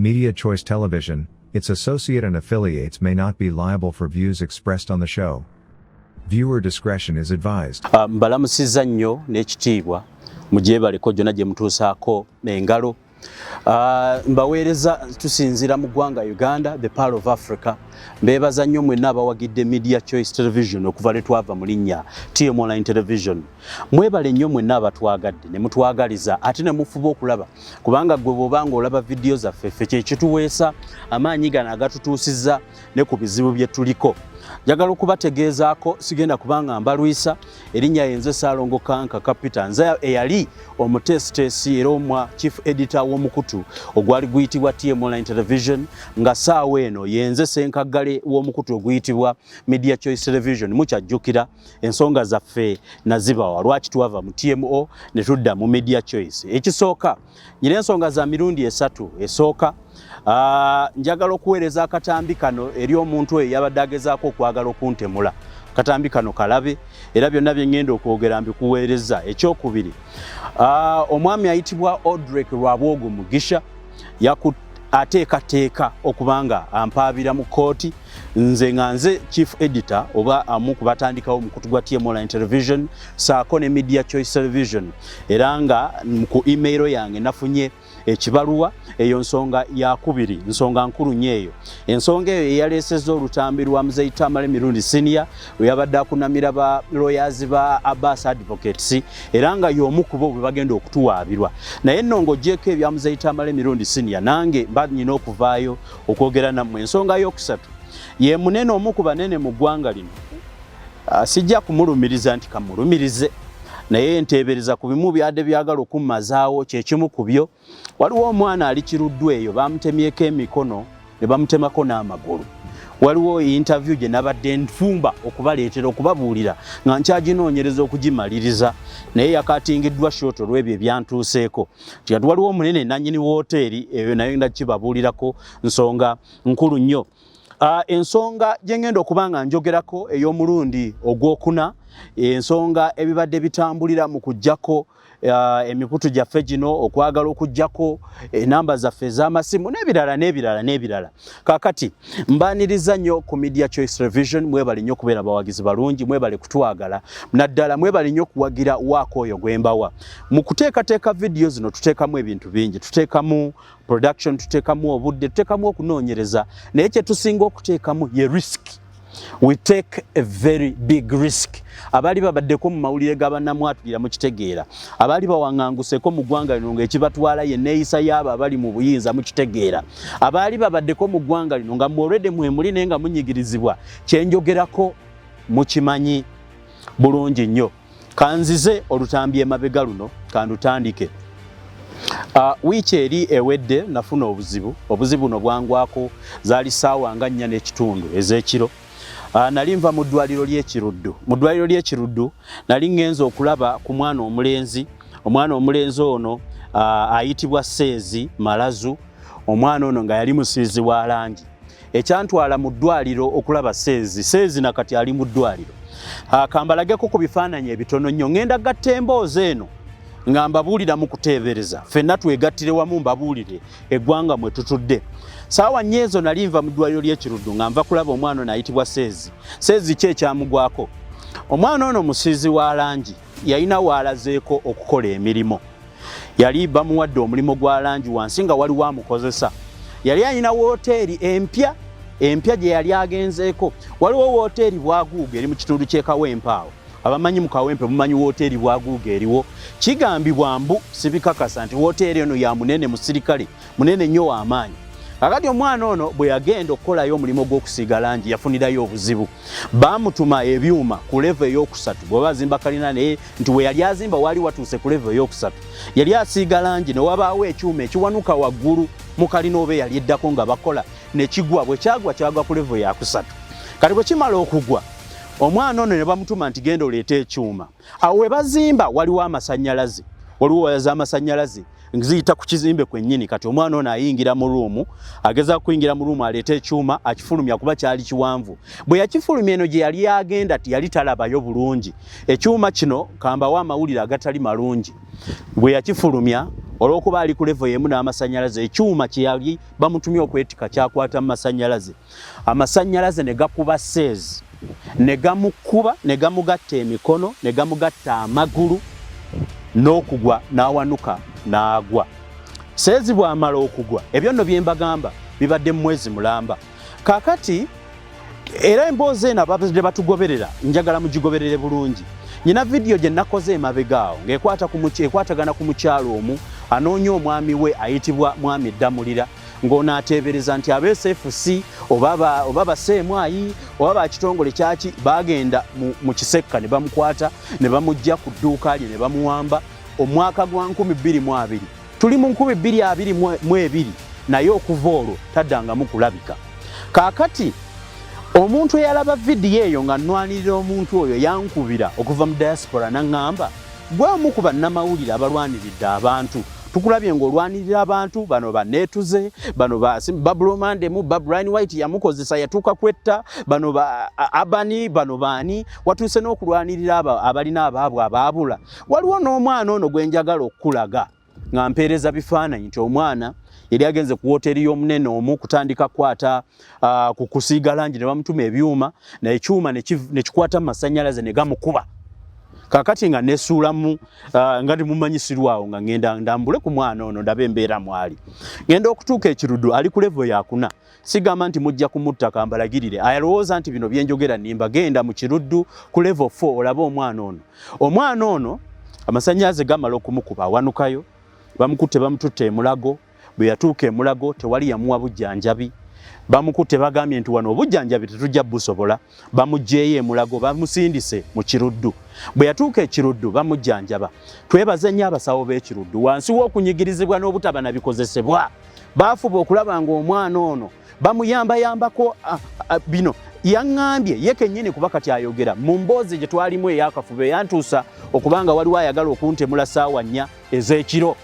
Media Choice Television, its associate and affiliates may not be liable for views expressed on the show. Viewer discretion is advised. Mbalamusizza nnyo n'ekitiibwa, mugyebaleko gyonna gye mutuusaako engalo. Mbaweereza tusinziira mu ggwanga Uganda, the Pearl of Africa. Mbeebaza nnyo mwenna abawagidde Media Choice Television okuva lwe twava mu linnya TM Online Television. Mwebale nnyo mwenna abatwagadde ne mutwagaliza ate ne mufuba okulaba, kubanga ggwe bw'oba ng'olaba vidiyo zaffe, ffe kye kituweesa amaanyi gano agatutuusizza ne ku bizibu bye tuliko. Njagala okubategeezaako, sigenda kubanga mbalwisa. Erinnya yenze Saalongo Kanka Kapita, nze eyali omuteesiteesi era omwa chief editor w'omukutu ogwali guyitibwa TM Online Television, nga saawa eno yenze senkaggale w'omukutu oguyitibwa Media Choice Television. Mukyajjukira ensonga zaffe nazibawa lwaki twava mu TMO ne tudda mu Media Choice. Ekisooka, nyina ensonga za mirundi esatu. Esooka, njagala okuweereza akatambi kano eri omuntu oyo yabadde agezaako okwagala okuntemula. Katambi kano kalabe, era byonna bye ŋŋenda okwogera mbikuweereza. Ekyokubiri, omwami ayitibwa Odrek Rwabwogo Mugisha ateekateeka okubanga ampaabira mu kkooti, nze nga nze chief editor oba amu ku batandikawo omukutu gwa TM Online Television saako ne Media Choice Television, era nga ku email yange nafunye ekibaluwa eyo. Nsonga yakubiri, nsonga nkulu nnyo eyo. Ensonga eyo eyaleesezza olutambi lwa Muzeyi Tamale Mirundi Senior lwe yabadde akunamira ba lawyers ba Abbas Advocates, era nga y'omu ku bo bwe bagenda okutuwaabirwa. Naye nno ng'ogyeko ebya Muzeyi Tamale Mirundi Senior, nange mba nyina okuvaayo okwogera nammwe. Ensonga yokusatu ye munene, omu ku banene mu ggwanga lino. Sijja kumulumiriza nti kamulumirize, naye nteebereza ku bimu byadde byagala okummazaawo kyekimu ku byo. Waliwo omwana ali Kiruddu eyo, bamutemyeko emikono ne bamutemako n'amagulu. Waliwo interview gye nabadde nfumba okubaleetera okubabuulira nga nkyaginoonyereza okugimaliriza, naye yakatingiddwa short olw'ebyo ebyantuuseeko. Kati waliwo omunene nannyini wooteeri eyo, naye ndakibabuulirako, nsonga nkulu nnyo. Ensonga gye ngenda okuba nga njogerako ey'omulundi ogwokuna, ensonga ebibadde bitambulira mu kuggyako emikutu gyaffe gino, okwagala okuggyako enamba zaffe ez'amasimu n'ebirala n'ebirala n'ebirala. Kaakati mbaniriza nnyo ku Media Choice Television. Mwebale nnyo okubeera abawagizi balungi, mwebale kutwagala, naddala mwebale nnyo okuwagira waako oyo gwembawa. Mu kuteekateeka vidiyo zino tuteekamu ebintu bingi, tuteekamu production, tuteekamu obudde, tuteekamu okunoonyereza, naye kye tusinga okuteekamu ye risk. We take a very big risk. Abaali babaddeko mu mawulire g'abannamwatulira mukitegeera, abaali bawaŋŋanguseko mu ggwanga lino ng'ekibatwala ye neeyisa y'abo abali mu buyinza mukitegeera, abaali babaddeko mu ggwanga lino nga mwolwedde mwemuli naye nga munyigirizibwa, kyenjogerako mukimanyi bulungi nnyo. Kanzize olutambi emabega luno, kandutandike. Wiiki eri ewedde nafuna obuzibu. Obuzibu buno bwangwako zaali ssaawa nga 4:30 ez'ekiro. Nali nva mu ddwaliro ly'Ekiruddu. Mu ddwaliro ly'Ekiruddu nali ŋŋenze okulaba ku mwana omulenzi. Omwana omulenzi ono ayitibwa Seezi Malazu. Omwana ono nga yali musiizi wa langi. Ekyantwala mu ddwaliro okulaba Seezi, Seezi nakati ali mu ddwaliro. Kambalageko ku bifaananyi ebitono nnyo. Ŋŋenda gatta emboozi eno nga mbabuulira mu kuteebereza, ffenna twegattire wamu mbabuulire eggwanga mwe tutudde. Saawa 4 ezo nali nva mu ddwaliro ly'Ekiruddu nga nva kulaba omwana ono ayitibwa Seezi. Seezi ki ekyamugwako? Omwana ono musiizi wa langi, yalina waalazeeko okukola emirimu. Yali bamuwadde omulimu gwa langi wansi nga waliwo amukozesa. Yali alina wooteeri empya empya gye yali agenzeeko. Waliwo wooteeri Bwaguuga eri mu kitundu ky'e Kawempe awo. Abamanyi mu Kawempe mumanyi wooteeri Bwaguuga eriwo. Kigambibwa mbu, sibikakasa, nti wooteeri eno ya munene musirikale munene nnyo w'amaanyi. Kakati omwana ono bwe yagenda okukolayo omulimu gw'okusiiga langi yafunirayo obuzibu. Baamutuma ebyuma ku level eyokusatu bwe bazimba kalina, naye nti we yali azimba waali watuuse ku level eyokusatu. Yali asiiga langi ne wabaawo ekyuma ekiwanuka waggulu mu kalina oba eyali eddako nga bakola ne kigwa. Bwe kyagwa, kyagwa ku level yakusatu. Kati bwe kimala okugwa, omwana ono ne bamutuma nti genda oleete ekyuma. Awo we bazimba waliwo amasannyalaze, waliwo waya z'amasannyalaze ziyita ku kizimbe kwennyini. Kati omwana ono ayingira mu ruumu, ageza kuyingira mu ruumu aleete ekyuma akifulumya kuba kyali kiwanvu. Bwe yakifulumya, eno gye yali agenda yali talabayo bulungi ekyuma kino. Kambawo amawulire agatali malungi, bwe yakifulumya Olw'okuba ali ku level y'emu n'amasannyalaze, ekyuma kye yali bamutumye okwetika kyakwata mu masannyalaze, amasannyalaze ne gakuba seezi, ne gamukuba, ne gamugatta emikono, ne gamugatta amagulu, n'okugwa n'awanuka n'agwa. Seezi bw'amala okugwa, ebyo nno bye mbagamba bibadde mu mwezi mulamba. Kaakati era emboozi eno ababadde batugoberera njagala mugigoberere bulungi. Nyina vidiyo gye nakoze emabega awo ng'ekwatagana ku mukyalo omu anoonya omwami we ayitibwa Mwami Ddamulira, ng'ono ateebereza nti aba SFC oba baseemwayi oba bakitongole kyaki bagenda mu kisekka ne bamukwata ne bamuggya ku dduuka lye ne bamuwamba omwaka gwa 2020. Tuli mu 2022, naye okuva olwo taddangamu kulabika. Kaakati omuntu eyalaba vidiyo eyo nga nnwanirira omuntu oyo yankubira okuva mu diaspora n'aŋŋamba, gwe omu ku bannamawulire abalwaniridde abantu, tukulabye ng'olwanirira abantu bano baneetuze, bano ba Bablomandemu, ba Brian White yamukozesa yatuuka kwetta, bano ba Abani, bano baani, watuuse n'okulwanirira abalina abaabwe abaabula. Waliwo n'omwana ono gwe njagala okukulaga nga mpeereza bifaananyi nti omwana yali agenze ku woteeri y'omunene omu kutandika kukwata ku kusiiga langi ne bamutuma ebyuma, naye ekyuma ne kikwata mu masannyalaze ne gamukuba. Kaakati nga nesuulamu nga ndimumanyisirwawo nga ngenda ndambule ku mwana ono ndabe embeera mwali. Ngenda okutuuka ekirudu ali ku level yakuna. Sigamba nti mujja kumutta, kambalagirire. Alowooza nti bino byenjogera nimba. Genda mu Kiruddu ku level 4 olabe omwana ono. Omwana ono amasannyalaze gamala okumukuba awanukayo, bamukutte bamututte emulago. Bwe yatuuka emulago tewali yamuwa bujjanjabi. Bamukutte bagambye nti wano obujjanjabi tetujja busobola, bamuggyeeyo emulago bamusindise mu Kiruddu. Bwe yatuuka ekiruddu bamujjanjaba. Twebaze nnyo abasawo b'Ekiruddu, wansi w'okunyigirizibwa n'obutaba na bikozesebwa baafuba okulaba ng'omwana ono bamuyambayambako. Bino yaŋŋambye ye kennyini, kuba kati ayogera mu mboozi gye twalimu ey'akafubo eyantuusa okuba nga waliwo ayagala okuntemula ssaawa 4 ez'ekiro.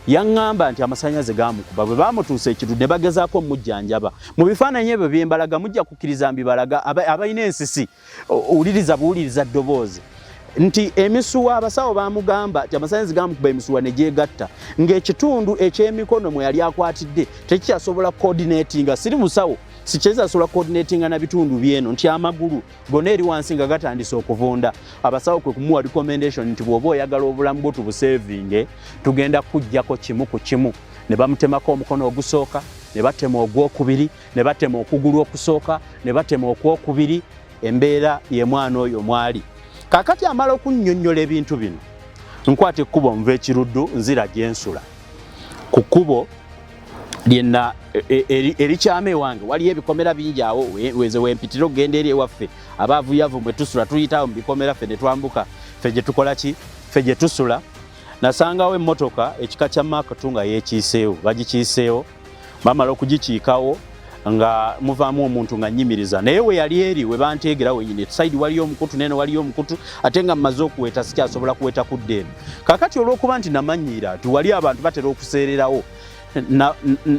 Yaŋŋamba nti amasannyalaze gaamukuba, bwe baamutuusa ekiruddu ne bagezaako omujjanjaba. Mu bifaananyi ebyo bye mbalaga mujja kukkiriza mbibalaga, abalina ensisi wuliriza buwuliriza ddoboozi nti emisuwa, abasawo bamugamba nti amasannyalaze gamukuba emisuwa ne gyegatta ng'ekitundu eky'emikono mwe yali akwatidde tekikyasobola coordinatinga. Siri musawo, sikyezasobola coordinatinga na bitundu byeno, nti amagulu gonna eri wansi nga gatandise okuvunda. Abasawo kwe kumuwa recommendation nti bw'oba oyagala obulamu bwo tubusevinge, tugenda kuggyako kimu ku kimu. Ne bamutemako omukono ogusooka, ne batema ogwokubiri, ne batema okugulu okusooka, ne batema okwokubiri. Embeera ye mwana oyo mwali. Kaakati amala okunnyonnyola ebintu bino, nkwata ekkubo nva ekiruddu nzira gyensula. Ku kkubo lyenna erikyama ewange waliyo ebikomera bingi awo weze wempitira okugenda eri ewaffe. Abaavuyavu mwe tusula tuyitawo mu bikomera, ffe ne twambuka, ffe gye tukola ki, ffe gye tusula. Nasangawo emmotoka ekika kya Mark II nga yeekiiseewo, bagikiiseewo. Bamala okugikiikawo nga muvaamu omuntu nga nnyimiriza, naye we yali eri we banteegera wenyini side waliyo omukutu, nene waliyo omukutu, ate nga mmaze okuweta, sikyasobola kuweta kudda eno. Kaakati olw'okuba nti namanyiira nti wali abantu batera okuseererawo,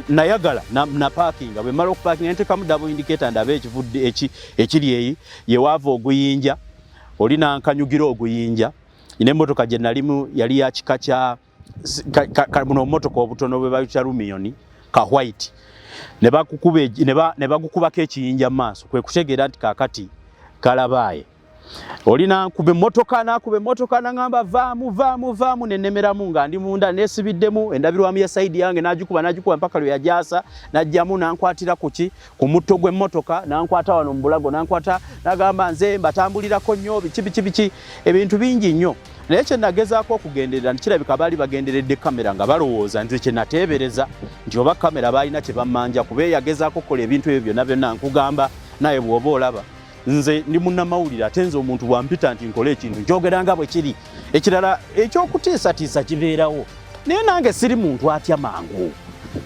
nayagala na paakinga. Bwe mmala okupaakinga nteekamu double indicator ndabe ekivudde ekiri eyi yewaava oguyinja oli nankanyugira oguyinja. Ina emmotoka gye nalimu yali ya kika kya buno obumotoka obutono bwe bayita Rumion ka white, ne bagukubako ekiyinja mu maaso, kwe kutegeera nti kaakati kalabaaye. Oli nankuba emmotoka, nakuba emmotoka, naŋamba vaamu, vaamu, vaamu, nenemeramu nga ndi munda nesibiddemu endabirwamu ya side yange. Nagikuba, nagikuba mpaka lwe yagyasa, najjamu nankwatira kuki ku mutto gw'emmotoka, nankwata wano mu bulago, nankwata, nagamba nze mbatambulirako nnyo, biki biki biki, ebintu bingi nnyo. Naye kye nagezaako okugenderera nti kirabika baali bagenderedde kamera, nga balowooza nze kye nateebereza nti oba kamera baalina kye bammanja, kuba eyagezaako okukola ebintu ebyo byonna byonna. Nkugamba naye bw'oba olaba nze ndi munnamawulire, ate nze omuntu bwampita nti nkole ekintu njogera nga bwe kiri. Ekirala ekyokutiisatiisa kibeerawo, naye nange siri muntu atya mangu.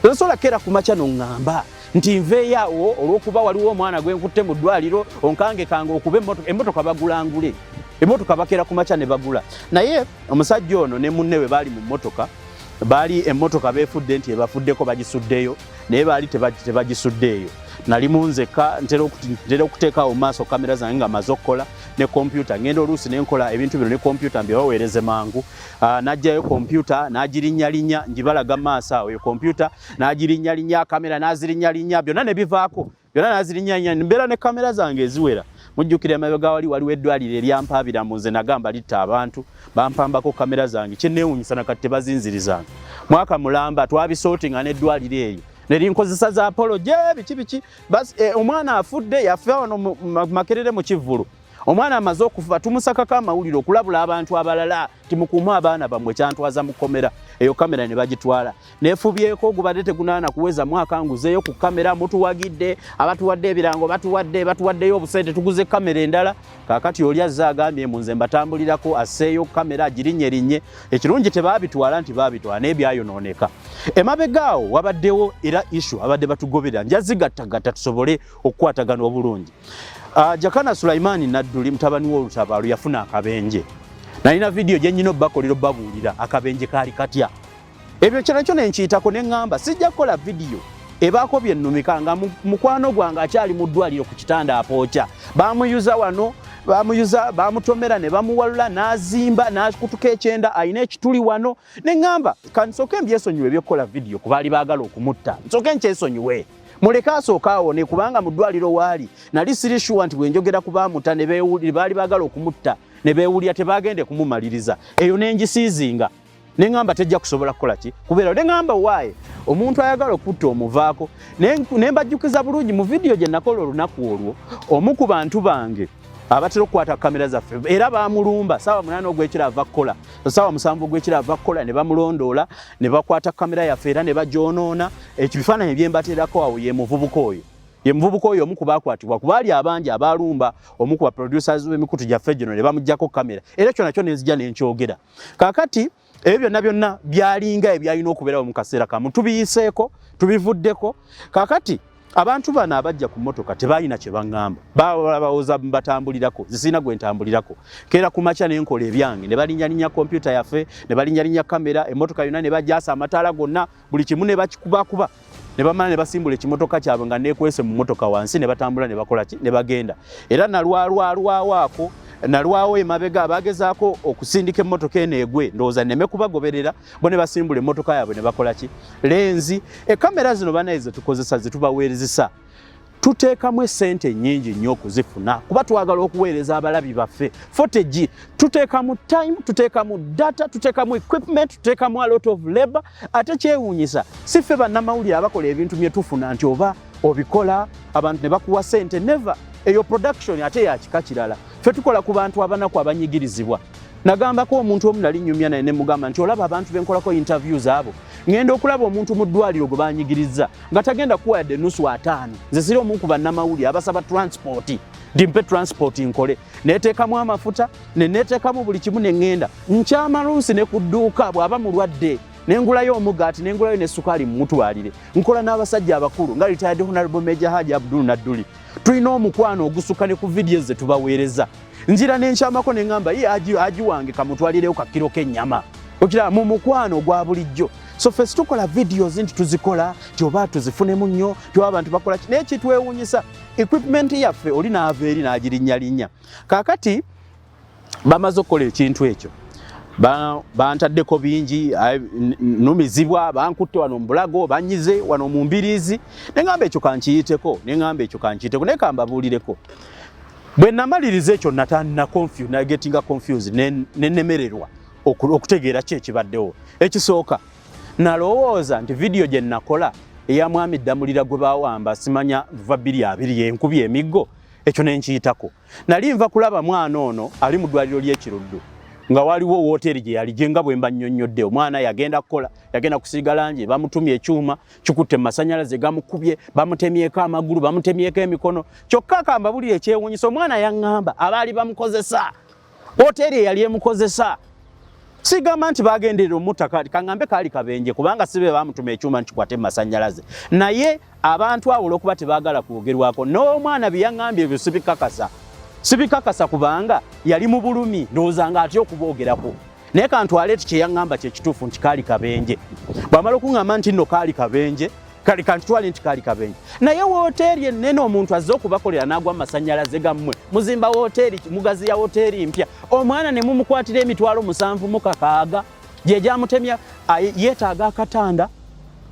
Tosobola keera ku makya noŋŋamba nti nveeyo awo olw'okuba waliwo omwana gwe nkutte mu ddwaliro, onkange kange okuba emmotoka. Emmotoka bagulangule, emmotoka bakeera ku makya ne bagula. Naye omusajja ono ne munne we baali mu mmotoka, baali emmotoka beefudde nti ebafuddeko bagisuddeyo, naye baali tebagisuddeeyo. Nalimu nzekka, ntera okuteekaawo mu maaso kamera zange nga maze okukola ne kompyuta, ngenda oluusi ne nkola ebintu bino ne kompyuta mbibaweereze mangu. N'aggyayo kompyuta n'agirinnyalinnya, ngibalaga mu maaso awo, eyo kompyuta n'agirinnyalinnya, kamera n'azirinnyalinnya, byonna ne bivaako, byonna n'azirinnyalinnya. Mbeera ne kamera zange eziwera. Mujjukira emabega wali waliwo eddwaliro eryampaabira mbu nze nagamba litta abantu, bampambako kamera zange, kyenneewuunyisa na kati tebazinzirizanga. Mwaka mulamba twabisootinga n'eddwaliro eryo ne linkozesa za Apollo gye biki biki. Bas, omwana afudde, yafa wano mu Makerere mu kivvulu. Omwana amaze okufa tumusakako amawulire okulabula abantu abalala nti mukuume abaana bammwe, kyantwaza mu kkomera. Eyo kamera ne bagitwala. Neefubyeko gubadde tegunaana kuweza mwaka nguzeeyo ku kamera, mutuwagidde, abatuwadde ebirango batuwadde, batuwaddeyo obusente tuguze kamera endala. Kaakati oli azze agambye mbu nze mbatambulirako, asseeyo kamera agirinnye. Ekirungi tebaabitwala nti baabitwala naye byayonooneka. Emabega awo wabaddewo era issue abadde batugoberera, nja zigattagatta tusobole okukwatagana obulungi. Jakana Sulaimani Nadduli mutabani w'olutabaalo yafuna akabenje. Nalina vidiyo gye nnyina obbakolera obbabuulira akabenje kaali katya. Ebyo kyo nakyo ne nkiyitako ne ŋŋamba sijja kukola vidiyo ebaako bye nnumika nga mukwano gwange akyali mu ddwaliro ku kitanda apookya. Baamuyuza wano, baamuyuza, baamutomera ne bamuwalula n'azimba n'akutuka ekyenda, alina ekituli wano. Ne ŋŋamba kansooke mbyesonyiwe eby'okukola vidiyo ku baali baagala okumutta, nsooke nkyesonyiwe. Muleke asooke awone kubanga mu ddwaliro waali nali siri sure nti bwe njogera ku baamuta ne baali baagala okumutta ne beewulira tebagende kumumaliriza. Eyo ne ngisiizinga ne ŋŋamba tejja kusobola kukola ki kubeera. Ne ŋŋamba waaye omuntu ayagala okutta omuvaako. Ne mbajjukiza bulungi mu vidiyo gye nakola olunaku olwo, omu ku bantu bange abatera okukwata kamera zaffe era baamulumba ssaawa 8 ogw'ekiro ava kukola, ssaawa 7 ogw'ekiro ava kukola, ne bamulondoola ne bakwata kamera yaffe era ne bagyonoona. Ekifaananyi bye mbateerako awo ye muvubuka oyo. Ye muvubuka oyo omu ku baakwatibwa, ku baali abangi abaalumba omu ku ba producers b'emikutu gyaffe gino ne bamuggyako kamera, era ekyo nakyo ne nzija ne nkyogera. Kaakati ebyo byonna byonna byalinga ebyalina okubeerawo mu kaseera kamu, tubiyiseeko, tubivuddeko. Kaakati abantu bano abajja ku mmotoka tebalina kye baŋŋamba, balabawooza mbatambulirako, nze sirina gwe ntambulirako. Keera ku makya ne nkola ebyange, ne balinnyalinya kompyuta yaffe, ne balinnyalinya kamera, emmotoka yonna ne bagyasa amataala gonna, buli kimu ne bakikubakuba, ne bamala ne basimbula ekimotoka kyabwe nga neekwese mu mmotoka wansi, ne batambula ne bakola ki ne bagenda. Era nalwalwalwawo nalwawo emabega bagezaako okusindika emmotoka eno egwe, ndowooza nneme kubagoberera, bo ne basimbula emmotoka yaabwe ne bakola ki lenzi. Ekamera zino banaye ze tukozesa ze tubaweerezesa tuteekamu essente nnyingi nnyo okuzifuna kuba twagala okuweereza abalabi baffe footage. Tuteekamu time, tuteekamu data, tuteekamu equipment, tuteekamu a lot of labor. Ate kyewuunyisa si ffe bannamawulire abakola ebintu bye tufuna nti oba obikola abantu ne bakuwa ssente, never. Eyo production ate ya kika kirala. Ffe tukola ku bantu abanaku abanyigirizibwa. Nagambako omuntu omu nali nnyumya naye ne mugamba nti olaba abantu benkolako interviews abo, ŋŋenda okulaba omuntu mu ddwaliro gwe banyigiriza nga tagenda kuwa yadde nusu 50. Nze siri omu ku bannamawulire abasaba transport nti mpe transport nkole, neteekamu amafuta ne neteekamu buli kimu ne ŋŋenda nkyamaluusi ne ku dduuka bw'aba mulwadde ne ngulayo omugaati ne ngulayo ne sukaali mumutwalire. Nkola n'abasajja abakulu nga retired Honorable Major Haji Abdul Nadduli, tulina omukwano ogusukka ne ku vidiyo ze tubaweereza. Nzira ne nkyamako ne ŋŋamba ye aji wange kamutwalireyo kakiro k'ennyama, okiraba mu mukwano ogwa bulijjo. So ffe situkola videos nti tuzikola nti oba tuzifunemu nnyo nti oba abantu bakola ki, naye kitwewuunyisa equipment yaffe oli n'ava eri n'agirinnyalinnya. Kaakati bamaze okukola ekintu ekyo, bantaddeko bingi, numizibwa, bankutte wano mu bulago, banyize wano mu mbiriizi, ne ŋŋamba ekyo kankiyiteko, ne ŋŋamba ekyo kankiyiteko. Naye kambabuulireko, bwe namaliriza ekyo nagetinga confused ne nemererwa okutegeera ki ekibaddewo. Ekisooka nalowooza nti vidiyo gye nakola eya mwami Ddamulira gwe bawamba simanya va 2020 yenkubi emiggo, ekyo ne nkiyitako. Nali nva kulaba mwana ono ali mu ddwaliro ly'e Kiruddu nga waliwo wooteeri gye yali gye nga bwe mba nnyonnyodde. Omwana yagenda kukola, yagenda kusiiga langi, bamutumye ekyuma kikutte mu masannyalaze gamukubye, bamutemyeko amagulu, bamutemyeko emikono. Kyokka kambabulire ekyewuunyisa, omwana yaŋŋamba abaali bamukozesa wooteeri eyali emukozesa, sigamba nti bagenderera omutta, kaŋŋambe kaali kabenje kubanga si be baamutuma ekyuma nti kikwate mu masannyalaze, naye abantu abo olw'okuba tebaagala kwogerwako n'omwana bye yaŋŋambye ebyo sibikakasa, sibikakasa kubanga yali mu bulumi, ndowooza nga atya okuboogerako. Naye kantwale eti kye yaŋŋamba kye kituufu nti kaali kabenje. Bw'amala okuŋŋamba nti nno kaali kabenje, Kale kantutwale nti kaali kabenje, naye wooteeri ennene omuntu azze okubakolera n'agwa amasannyalaze gammwe, muzimba wooteeri, mugaziya wooteeri mpya, omwana ne mumukwatira 76,000 gye gyamutemya. Yeetaaga akatanda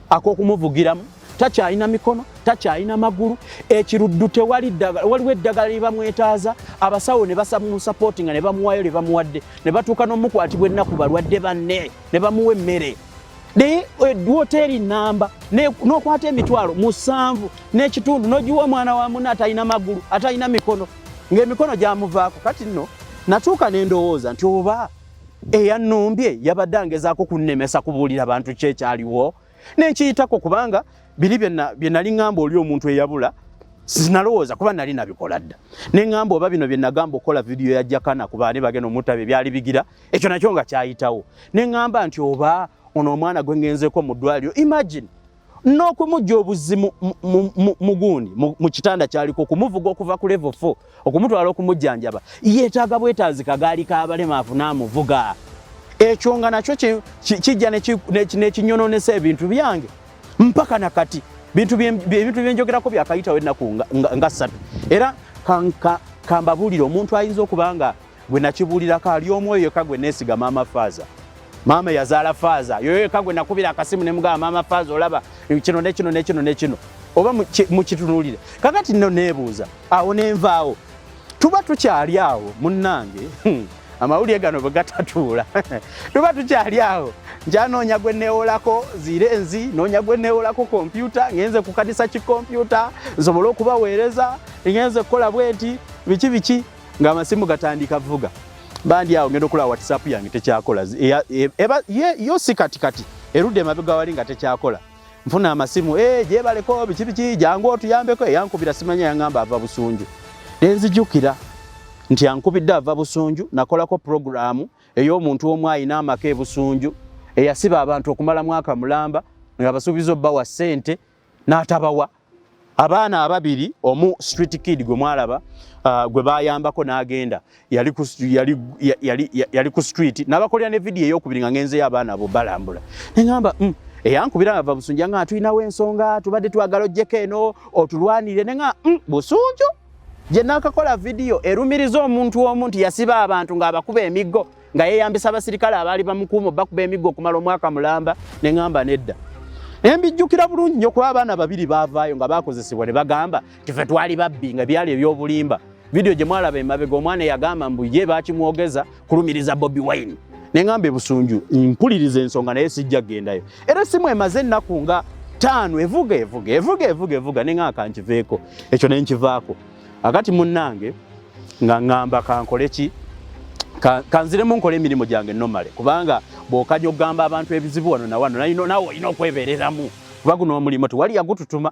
ak'okumuvugiramu, takyalina mikono, takyalina magulu, ekiruddu tewali ddagala, waliwo eddagala lye bamwetaaza, abasawo ne bamusapootinga ne bamuwaayo lye bamuwadde, ne batuuka n'omukwatibwa ennaku balwadde banne ne bamuwa emmere. Naye woteeri namba n'okwata 75,000 n'ogiwa omwana wa munne atalina magulu, atalina mikono, ng'emikono gyamuvaako. Kati nno natuuka ne ndowooza nti oba eyannumbye yabadde angezaako kunnemesa kubuulira bantu ki ekyaliwo, nenkiyitako, kubanga biri bye nali ŋŋamba oli omuntu eyabula sinalowooza kuba nali nabikola dda. Ne ŋŋamba oba bino bye nagamba okukola vidiyo ya Jakana ku baani bagenda omutaba ebyali bigira, ekyo nakyo nga kyayitawo. Ne ŋŋamba nti oba ono omwana gwe ŋŋenzeeko mu ddwaliro, imagine n'okumujja obuzzi mugundi mu kitanda kyaliko, okumuvuga okuva ku level 4 okumutwala okumujjanjaba, yeetaaga bwetaazi kagaali k'abalema afune amuvuga. Ekyo nga nakyo kijja nekinyononesa ebintu byange mpaka nakati. Ebintu byenjogerako byakayitawo ennaku nga 3. Era kambabuulire, omuntu ayinza okuba nga gwe nakibuulirako ali omwoyo yekka gwe neesiga, Maama Faaza, maama yazaala Faaza, yoyo yekka gwe nakubira akasimu ne mugamba, "Maama Faaza, olaba kino ne kino ne kino ne kino," oba mukitunuulire. Kakati nno neebuuza awo nenvaawo. Tuba tukyali awo, munnange, amawulire gano bwe gatatuula, tuba tukyali awo, nkyanoonya gwe neewolako zirenzi, noonya gwe neewolako kompyuta, ngenze ku kanisa kikompyuta nsobole okubaweereza, ngenze kukola bwenti biki biki, ng'amasimu gatandika vuga. Bandi awo ngenda okulaba WhatsApp yange tekyakola. Yo si kati kati, erudde emabega wali nga tekyakola. Nfuna amasimu, "Eh, gyebaleko, biki biki, jangu otuyambeko." Eyankubira simanya, yaŋŋamba ava Busunju. Nenzijukira nti ankubidde ava Busunju, nakolako puroguramu ey'omuntu omu ayina amaka e Busunju eyasiba abantu okumala mwaka mulamba nga basuubiza obbawa ssente n'atabawa. Abaana ababiri, omu street kid gwe mwalaba, gwe bayambako n'agenda, yali ku street, n'abakolera ne vidiyo eyokubiri nga ngenzeyo abaana abo balambula. Neŋamba, eyankubira nga va Busunju nga tulinawo ensonga, tubadde twagala ojjeko eno otulwanire." Neŋamba, Busunju gye naakakola vidiyo erumiriza omuntu omu nti yasiba abantu ng'abakuba emiggo nga yeeyambisa abasirikale abaali bamukuuma bakuba emiggo okumala omwaka mulamba." Neŋŋamba nedda. Nembijjukira bulungi nnyo kuba abaana babiri baavaayo nga bakozesebwa ne bagamba nti ffe twali babbi, nga byali ebyobulimba. Vidiyo gye mwalaba emabega, omwana eyagamba mbu ye bakimwogeza kulumiriza Bobi Wine. Neŋŋamba ebusunju mpuliriza ensonga, naye sijja kgendayo. Era essimu emaze ennaku nga 5 evuga, evuga, evuga, evuga, evuga. Neŋŋamba kankiveeko ekyo, nenkivaako. Akati munnange nga ŋŋamba kankole ki, kanziremu nkole emirimu gyange normally, kubanga bw'okanya okugamba abantu ebizibu wano na wano, naawe olina okwebeereramu, kuba guno omulimu tewali yagututuma,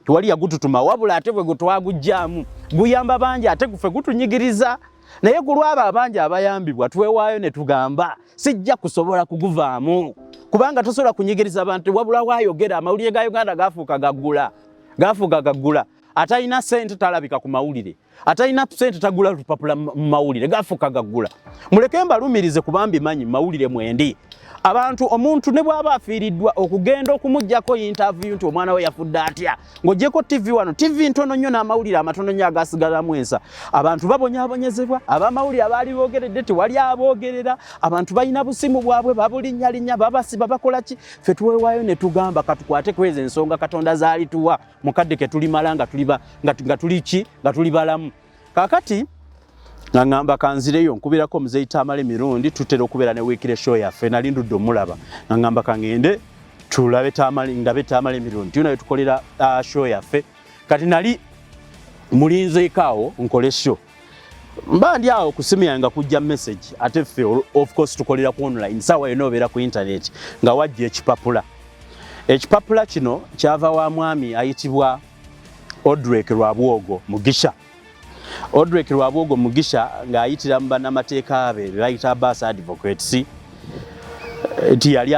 tewali yagututuma. Wabula ate bwe twagugjamu guyamba bangi, ate gufe gutunyigiriza. Naye ku lwabo abangi abayambibwa twewaayo ne tugamba sijja kusobola kuguvaamu, kubanga tosobola kunyigiriza bantu. Wabula waayogera amawulire ga Uganda gafuuka gaggula, gafuuka gaggula. Atalina ssente talabika ku mawulire, atalina ssente tagula lupapula mu mawulire, gafuuka gaggula. Muleke mbalumirize kuba mbimanyi, mawulire mwendi. Abantu, omuntu ne bw'aba afiiriddwa, okugenda okumugjako interview nti omwana we yafudde atya, ng'oggyeko TV wano, TV ntono nnyo n'amawulire amatono nnyo agasigalamu ensa. Abantu babonyaabonyezebwa, abamawulire abaali boogeredde tewali aboogerera. Abantu balina busimu bwabwe, babulinnyalinnya, babasiba, bakola ki. Ffe tuwewaayo ne tugamba katukwate kweza ensonga Katonda zaalituwa mukadde ke tulimala nga tuli nga tuli ki, nga tuli balamu. Kaakati nga ŋŋamba kanzireyo nkubirako Muzeeyi Tamale Mirundi, tutera okubeera ne weekly show yaffe. Nali ndudde omulaba, nga ŋŋamba kaŋŋende tulabe Tamale, ndabe Tamale Mirundi, tulina tukolera show yaffe. Kati nali mulinzeeko awo nkole show, mba ndi awo ku simu yange nga kujja message. Ate ffe of course tukolera ku online, saawa yonna obeera ku internet. Nga wajja ekipapula. Ekipapula kino kyava wa mwami ayitibwa Odrek Rwabwogo Mugisha. Odrek Rwabwogo Mugisha ng'ayitira mu bannamateeka be be bayita Abbas Advocates nti yali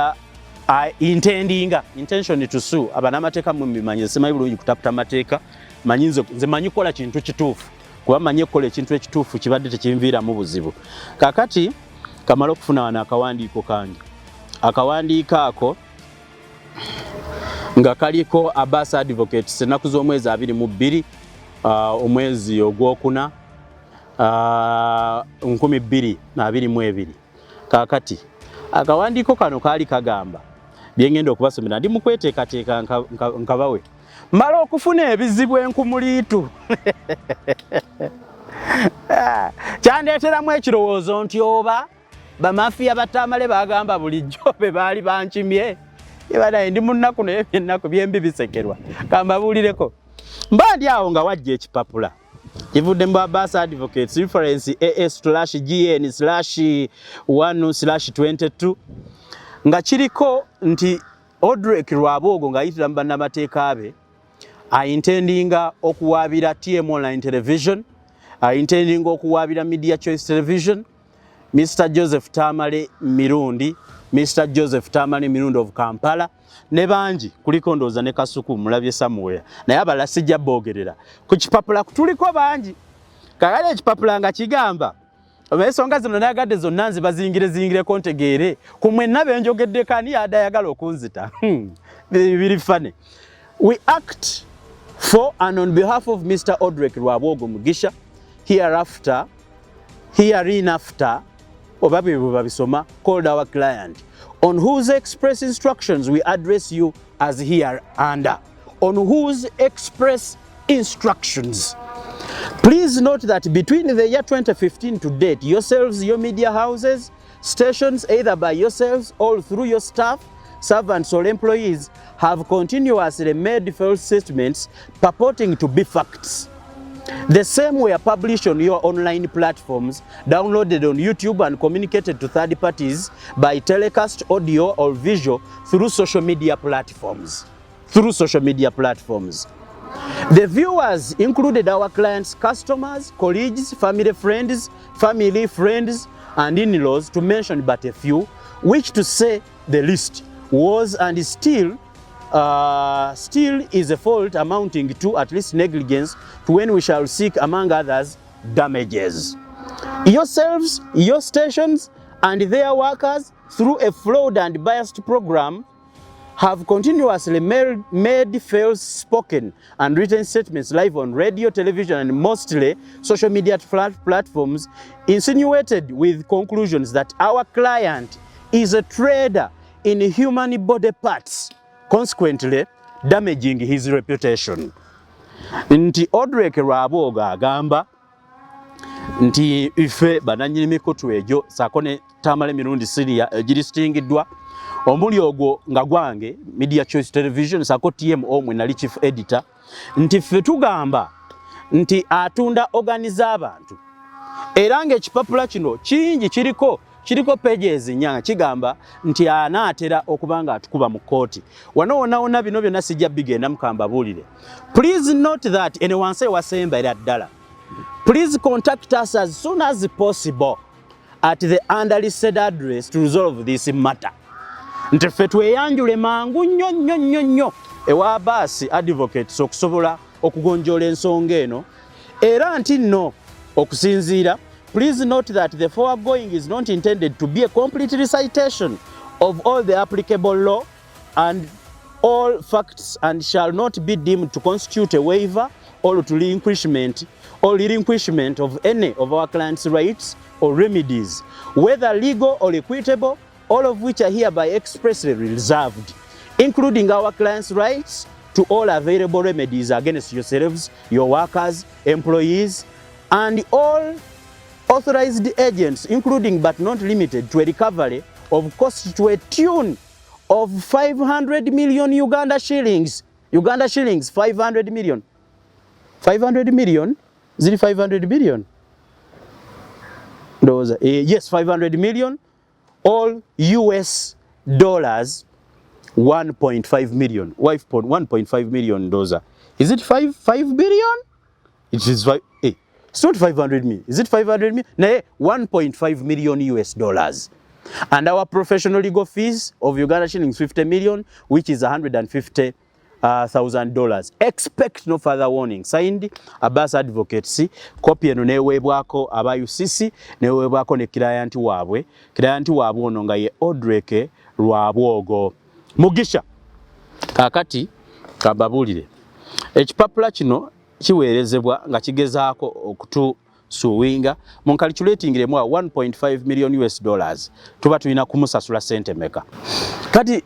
intendinga, intention to sue. Abanamateeka mwe mbimanyi, simanyi bulungi kutaputa mateeka. Manyi nze manyi kukola kintu kituufu, kuba manyi okukola ekintu ekituufu kibadde tekinviiramu buzibu. Kakati kamala okufuna wano akawandiiko kange, akawandiiko ako Nga kaliko Abbas Advocates, ennaku z'omwezi 22, omwezi ogwokuna, 2022. Kaakati akawandiiko kano kaali kagamba byengenda okubasomera. Ndi mu kweteekateeka nkabawe mala okufuna ebizibu enkumuliitu. Kyandeeteramu ekirowoozo nti oba bamafiya batamale bagamba bulijjo be baali bankimye. Banaye, ndi mu nnaku, naye byennaku byembi bisekerwa. Kambabuulireko, mba ndi awo nga wajja ekipapula kivudde mu Abbas Advocates, reference AS/GN/1/22, nga kiriko nti Odrek Rwabwogo ng'ayitira mu bannamateeka be aintendinga okuwaabira TM Online Television, aintendinga okuwaabira Media Choice Television, Mr Joseph Tamale Mirundi, Mr Joseph Tamale Mirundi of Kampala, ne bangi kuliko ndowooza ne Kasuku mulabye somewhere, naye abalala sijja boogerera ku kipapula, tuliko bangi. Kakale ekipapula nga kigamba ensonga zino nayagadde zonna nzibazingire zingireko ntegeere ku mwenna benjogeddeko ani yadde ayagala okunzita. Biri funny. We act for and on behalf of Mr Odrek Rwabwogo Mugisha, hereafter, hereinafter, oba bwe babisoma, called our client, on whose express instructions we address you as here under, on whose express instructions. Please note that between the year 2015 to date, yourselves, your media houses, stations, either by yourselves or through your staff, servants or employees, have continuously made false statements purporting to be facts. The same were published on your online platforms, downloaded on YouTube and communicated to third parties by telecast, audio or visual through social media platforms. Through social media platforms. The viewers included our clients, customers, colleagues, family friends, and in-laws, to mention but a few, which, to say the least, was and is still is a fault amounting to at least negligence, to when we shall seek, among others, damages. Yourselves, your stations, and their workers, through a flawed and biased program, have continuously made false spoken and written statements live on radio, television, and mostly social media platforms, insinuated with conclusions that our client is a trader in human body parts, consequently damaging his reputation. Nti Odrek Rwabwogo agamba nti ife bananyini mikutu egyo saako ne Tamale Mirundi Senior egirisitingiddwa omuli ogwo nga gwange Media Choice Television saako TMO mwe nali chief editor, nti ffe tugamba nti atunda organs z'abantu, era ng'ekipapula kino kingi, kiriko pages 4, kigamba nti anaatera okuba nga atukuba mu kkooti wano wonna wonna. Bino byonna sijja bigenda mukambabuulire. Please note that ene wansi ewasemba era ddala, please contact us as soon as possible at the underlisted address to resolve this matter, nti ffe tweyanjule mangu nnyo nnyo nnyo nnyo ewa Abbas Advocates okusobola okugonjoola ensonga eno. Era nti nno okusinziira, please note that the foregoing is not intended to be a complete recitation of all the applicable law and all facts and shall not be deemed to constitute a waiver or relinquishment of any of our clients' rights or remedies, whether legal or equitable, all of which are hereby expressly reserved, including our clients' rights to all available remedies against yourselves, your workers, employees, and all authorized agents, including but not limited to a recovery of cost to a tune of 500 million Uganda shillings. Uganda shillings 500 million. 500 million? Ziri 500 billion? Ndowooza. Yes, 500 million, all US dollars 1.5 million. 1.5 million ndowooza. Is it 5 billion? It is 5, it's not 500 million. Is it 500 million? Naye 1.5 million US dollars. And our professional legal fees of Uganda shillings 50 million, which is 150 thousand dollars. Expect no further warning. Signed, Abbas Advocates. Copy eno neweebwako aba UCC, neweebwako ne client waabwe. Client waabwe ono nga ye Odrek Rwabwogo Mugisha. Kaakati kambabuulire, ekipapula kino kiweerezebwa nga kigezaako okutusuwinga mu calculatingiremu awo 1.5 million US dollars, tuba tulina kumusasula sente meka? Kati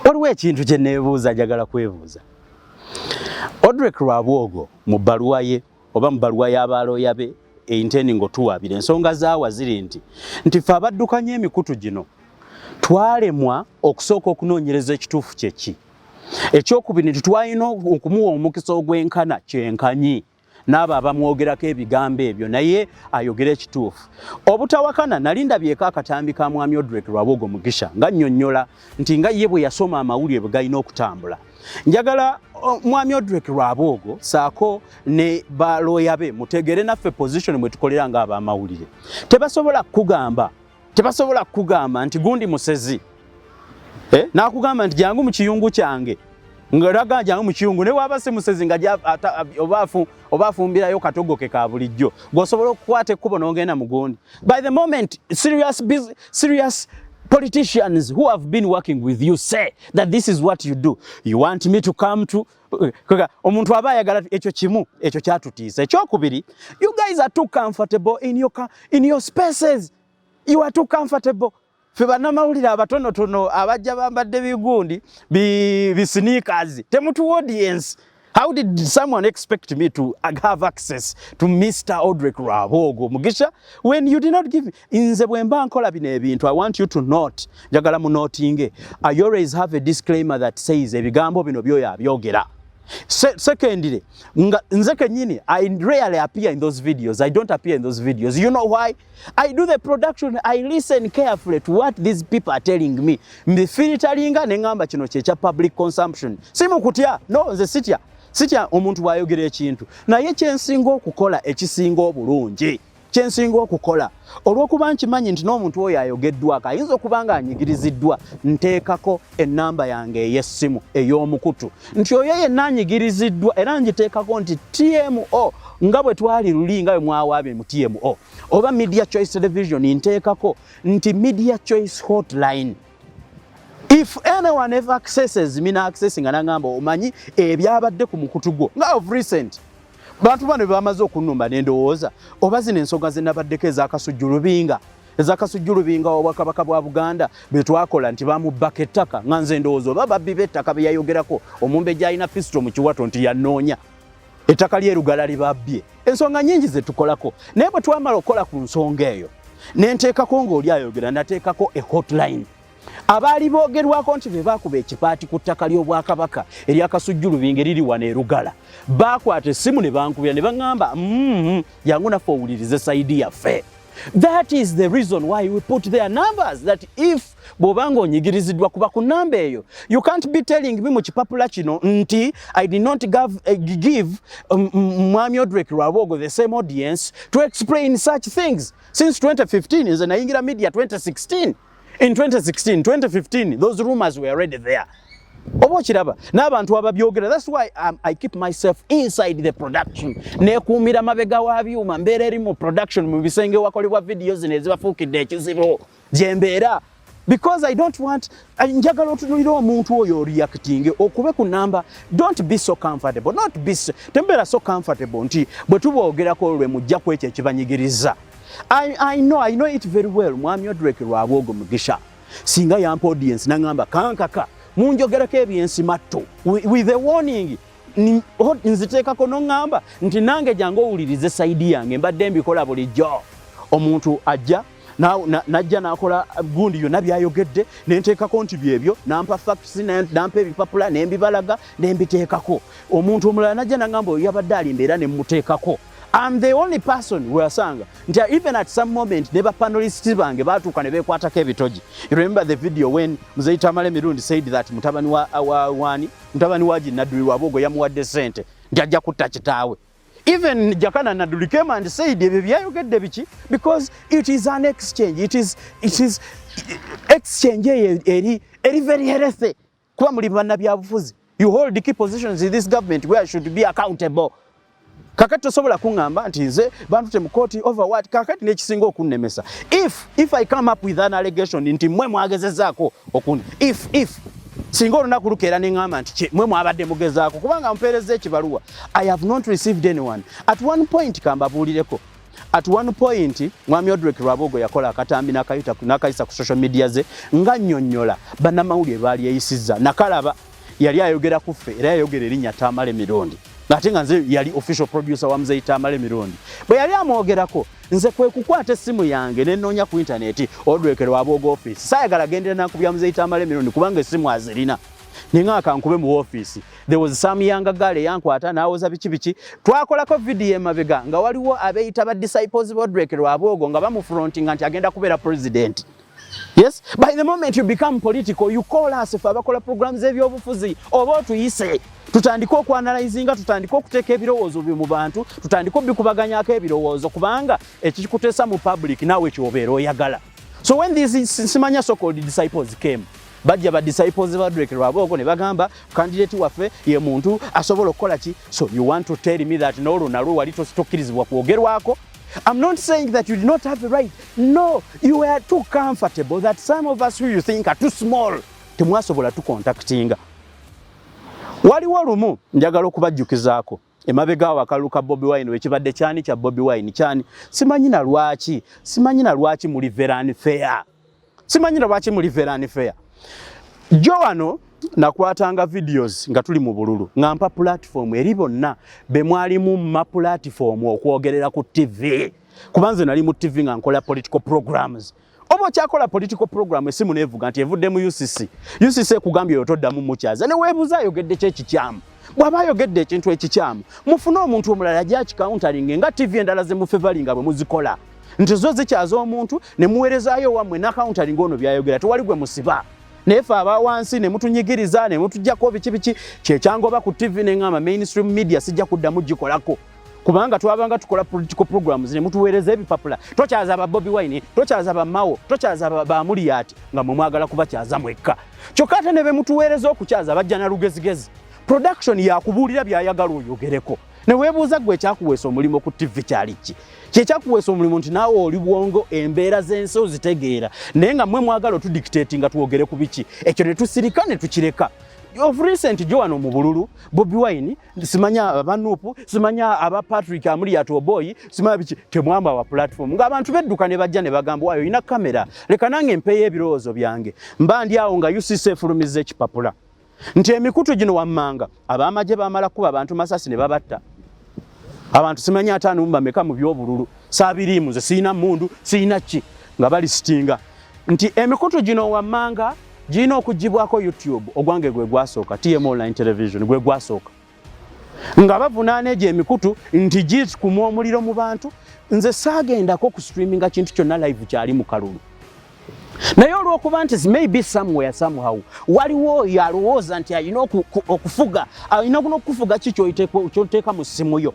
waliwo ekintu kye neebuuza, njagala kwebuuza Odrek Rwabwogo mu bbaluwa ye oba mu bbaluwa y'abalooya be intending otuwaabira. Ensonga zaawa ziri nti ffe abaddukanya emikutu gino twalemwa okusooka okunoonyereza ekituufu kyeki. Ekyokubiri, nti twalina okumuwa omukisa ogwenkana kyenkanyi n'abo abamwogerako ebigambo ebyo, naye ayogere ekituufu obutawakana. Nali ndabyeko akatambi ka Mwami Odrek Rwabwogo Mugisha nga nnyonnyola nti nga ye bwe yasoma amawulire bwe galina okutambula. Njagala Mwami Odrek Rwabwogo saako ne balooya be mutegere naffe position mwe tukolera ng'abamawulire. Tebasobola kukugamba nti gundi musezi, eh? N'akugamba nti jangu mu kiyungu kyange, ngalaga jangu mu kiyungu, ne waba si musezi nga oba afumbirayo katogo ke ka bulijjo, gw'osobola okukwata ekkubo n'ogenda mu gundi. By the moment serious politicians who have been working with you say that this is what you do, you want me to come to omuntu aba ayagala ekyo kimu, ekyo kyatutiisa. Ekyokubiri, you guys are too comfortable in your spaces. You are too comfortable. Ffe bannamawulire abatonotono abajja bambadde bigundi bi sneakers, temutuwa audience. How did someone expect me to have access to Mr. Odrek Rwabwogo Mugisha when you did not give me? Nze bwe mba nkola bino ebintu, I want you to note, njagala munotinge, I always have a disclaimer that says ebigambo bino byoyo abyogera. Secondly, nga nze kenyini, I rarely appear in those videos. I don't appear in those videos. You know why? I do the production. I listen carefully to what these people are telling me. Mbifilitalinga ne ngamba kino kye kya public consumption. Si mukutya. No, nze sitya. Sitya omuntu bw'ayogera ekintu. Naye kyensinga okukola, ekisinga obulungi, kyensinga okukola, olw'okuba nkimanyi nti n'omuntu oyo ayogeddwako ayinza okuba nga anyigiriziddwa, nteekako ennamba yange ey'essimu ey'omukutu nti oyo yenna anyigiriziddwa, era ngiteekako nti TMO, nga bwe twali luli nga bwe mwawaabye mu TMO oba Media Choice Television, nteekako nti Media Choice Hotline. If anyone ever accesses me, na access nga nangamba omanyi ebyabadde ku mukutu gwo, nga of recent bantu bano bamaze okunnumba, nendowooza oba zino ensonga ze nabaddeko ezakasujju lubinga, ezakasujju lubinga obwakabaka bwa Buganda bwe twakola nti bamubbaka ettaka, nga nze ndowooza oba babbi b'ettaka be yayogerako, omumbejja alina pisito mu kiwato nti yanoonya ettaka ly'erugala libabbye. Ensonga nyingi ze tukolako, naye bwe twamala okukola ku nsonga eyo nenteekako ng'oli ayogera, nateekako e hotline. Abaali boogerwako nti be baakuba ekipaati ku ttaka ly'obwakabaka eryakasujju lubinga eriri wano erugala baakwata essimu ne bankubira ne baŋŋamba, jangu naffe owulirize side yaffe." That is the reason why we put their numbers, that if bw'obanga onyigiriziddwa, kuba ku namba eyo. You can't be telling me mu kipapula kino nti I did not give Mwami Odrek Rwabwogo the same audience to explain such things since 2015. Nze nayingira media 2016. In 2016, 2015, those rumors were already there, oba okiraba n'abantu ababyogera. That's why I keep myself inside the production. Nekuumira mabega wa byuma, mbeera eri mu production, mu bisenge wakolebwa video zino ezibafuukidde ekizibu gye mbeera, because I don't want, njagala otunulira omuntu oyo reacting okube ku namba. Don't be so comfortable, not be so, tembeera so comfortable nti bwe tuboogerako lwe mujja ku ekyo ekibanyigiriza. I know it very well. Mwami Odrek Rwabwogo Mugisha singa yampa audience naŋŋamba kankaka munjogerako ebyensimatto with a warning, nziteekako noŋŋamba nti nange jangu owulirize side yange. Mbadde mbikola bulijjo. Omuntu ajja najja n'akola gundi yonna byayogedde, nenteekako nti byebyo, nampa facts, nampa ebipapula nembibalaga, nembiteekako. Omuntu omulala najja naŋŋamba oyo yabadde alimba, era nemuteekako. I'm the only person weyasanga nti even at some moment ne bapanelists bange batuuka ne beekwatako ebitogi. You remember the video when Mzee Tamale Mirundi said that mutabani wa wani, mutabani wa Nadduli Rwabwogo yamuwadde ssente nti ajja kutta kitaawe. Even Jakana Nadduli came and said ebyo byayogedde biki, because it is an exchange. It is exchange eyo eri very healthy, kuba muli bannabyabufuzi. You hold key positions in this government where you should be accountable. Kakati tosobola kuŋŋamba nti nze bantute mu kooti over what. Kakati n'ekisinga okunnemesa, if I come up with an allegation nti mmwe mwagezezaako okundi, if Singa olunaku lukeera ne ŋŋamba nti mwe mwabadde mugezaako, kubanga mpeereza ekibaluwa, I have not received anyone. At one point, kambabuulireko, at one point Mwami Odrek Rwabogo yakola akatambi n'akayisa ku social media ze nga nnyonnyola bannamawulire baali yeyisizza. Nakalaba yali ayogera ku ffe, era yayogera erinnya Tamale Mirundi, ate nga nze yali official producer wa Muzeyi Tamale Mirundi. Bwe yali amwogerako, nze kwe kukwata essimu yange nenoonya ku intaneti Odrek Rwabogo office. Saayagala gendera nankubya Muzeyi Tamale Mirundi kubanga essimu azirina, ninga kankube mu office. There was some younger girl eyankwata n'awoza biki biki. Twakolako video emabega nga waliwo abeeyita ba disciples ba Odrek Rwabogo nga bamufrontinga nti agenda kubeera president. Yes, by the moment you become political, you call us fe abakola programs ebyobufuzi oba otuyise tutandike okuanalyzinga, tutandike okuteeka ebirowoozo byo mu bantu, tutandike obikubaganyako ebirowoozo, kubanga ekikuteesa mu public naawe kyobeera oyagala. So when these simanya so called disciples came, bajja ba disciples ba Odrek Rwabogo ne bagamba candidate waffe ye muntu asobola okukola ki. So you want to tell me that n'olwo nalwo wali tokkirizibwa kwogerwako? I'm not saying that you did not have a right. No, you were too comfortable that some of us who you think are too small, temwasobola tucontactinga. Waliwo lumu njagala okubajjukizaako emabega awo akalulu ka Bobi Wine wekibadde kyani kya Bobi Wine kyani, simanyi na lwaki, simanyi na lwaki muli very unfair, simanyi na lwaki muli very unfair. Jo wano nakwatanga videos nga tuli mu bululu, nga mpa platform eri bonna be mwalimu ma platform okwogerera ku TV, kuba nze nali mu TV nga nkola political programs. Oba okyakola political program, esimu neevuga nti evudde mu UCC, UCC ekugambye oyo toddamu mukyaza, ne weebuuza ayogedde ki ekikyamu. Bw'aba ayogedde ekintu ekikyamu, mufune omuntu omulala ajja akicounteringe, nga TV endala ze mufavouringa bwe muzikola nti zo zikyaza omuntu ne muweerezaayo wammwe n'acounteringa ono byayogera. Tewali gwe musiba, naye fe aba wansi ne mutunyigiriza ne mutuggyako biki biki. Kyekyangoba ku TV ne ŋŋamba mainstream media sijja kuddamu gikolako, kubanga twabanga tukola political programs ne mutuweereza ebipapula, tokyaza ba Bobi Wine, tokyaza ba Mao, tokyaza ba Amuriat, nga mwe mwagala kubakyaza mwekka. Kyokka ate ne be mutuweereza okukyaza bajja na lugezigezi production yakubuulira byayagala oyogereko, ne weebuuza gwe ekyakuweesa omulimu ku TV kyali ki? Kyekyakuweesa omulimu nti naawe oli bwongo, embeera z'ensi ozitegeera, naye nga mmwe mwagala otudictate nga twogere ku biki. Ekyo ne tusirika ne tukireka. Of recent jo wano mu bululu, Bobi Wine, simanya aba NUP, simanya aba Patrick Amuriat Oboi, simanya biki, temwamba wa platform ng'abantu bedduka ne bajja ne bagamba, "Waayo olina kamera, leka nange mpeeyo ebirowoozo byange." Mba ndi awo nga UCC efulumizza ekipapula nti emikutu gino wammanga ab'amagye bamala kuba abantu masasi ne babatta abantu simanyi 50 mu bameka mu byobululu. Saabiriimu nze, sirina mundu, sirina ki, nga balistinga nti emikutu gino wammanga girina okugibwako YouTube. Ogwange gwe gwasooka, TM Online Television gwe gwasooka, nga bavunaana egyo emikutu nti gikuma omuliro mu bantu. Nze saagendako ku streaminga kintu kyonna live kyali mu kalulu, naye olw'okuba nti maybe somewhere somehow waliwo oyo alowooza nti alina okufuga, alina n'okufuga ki kyoteeka mu ssimu yo,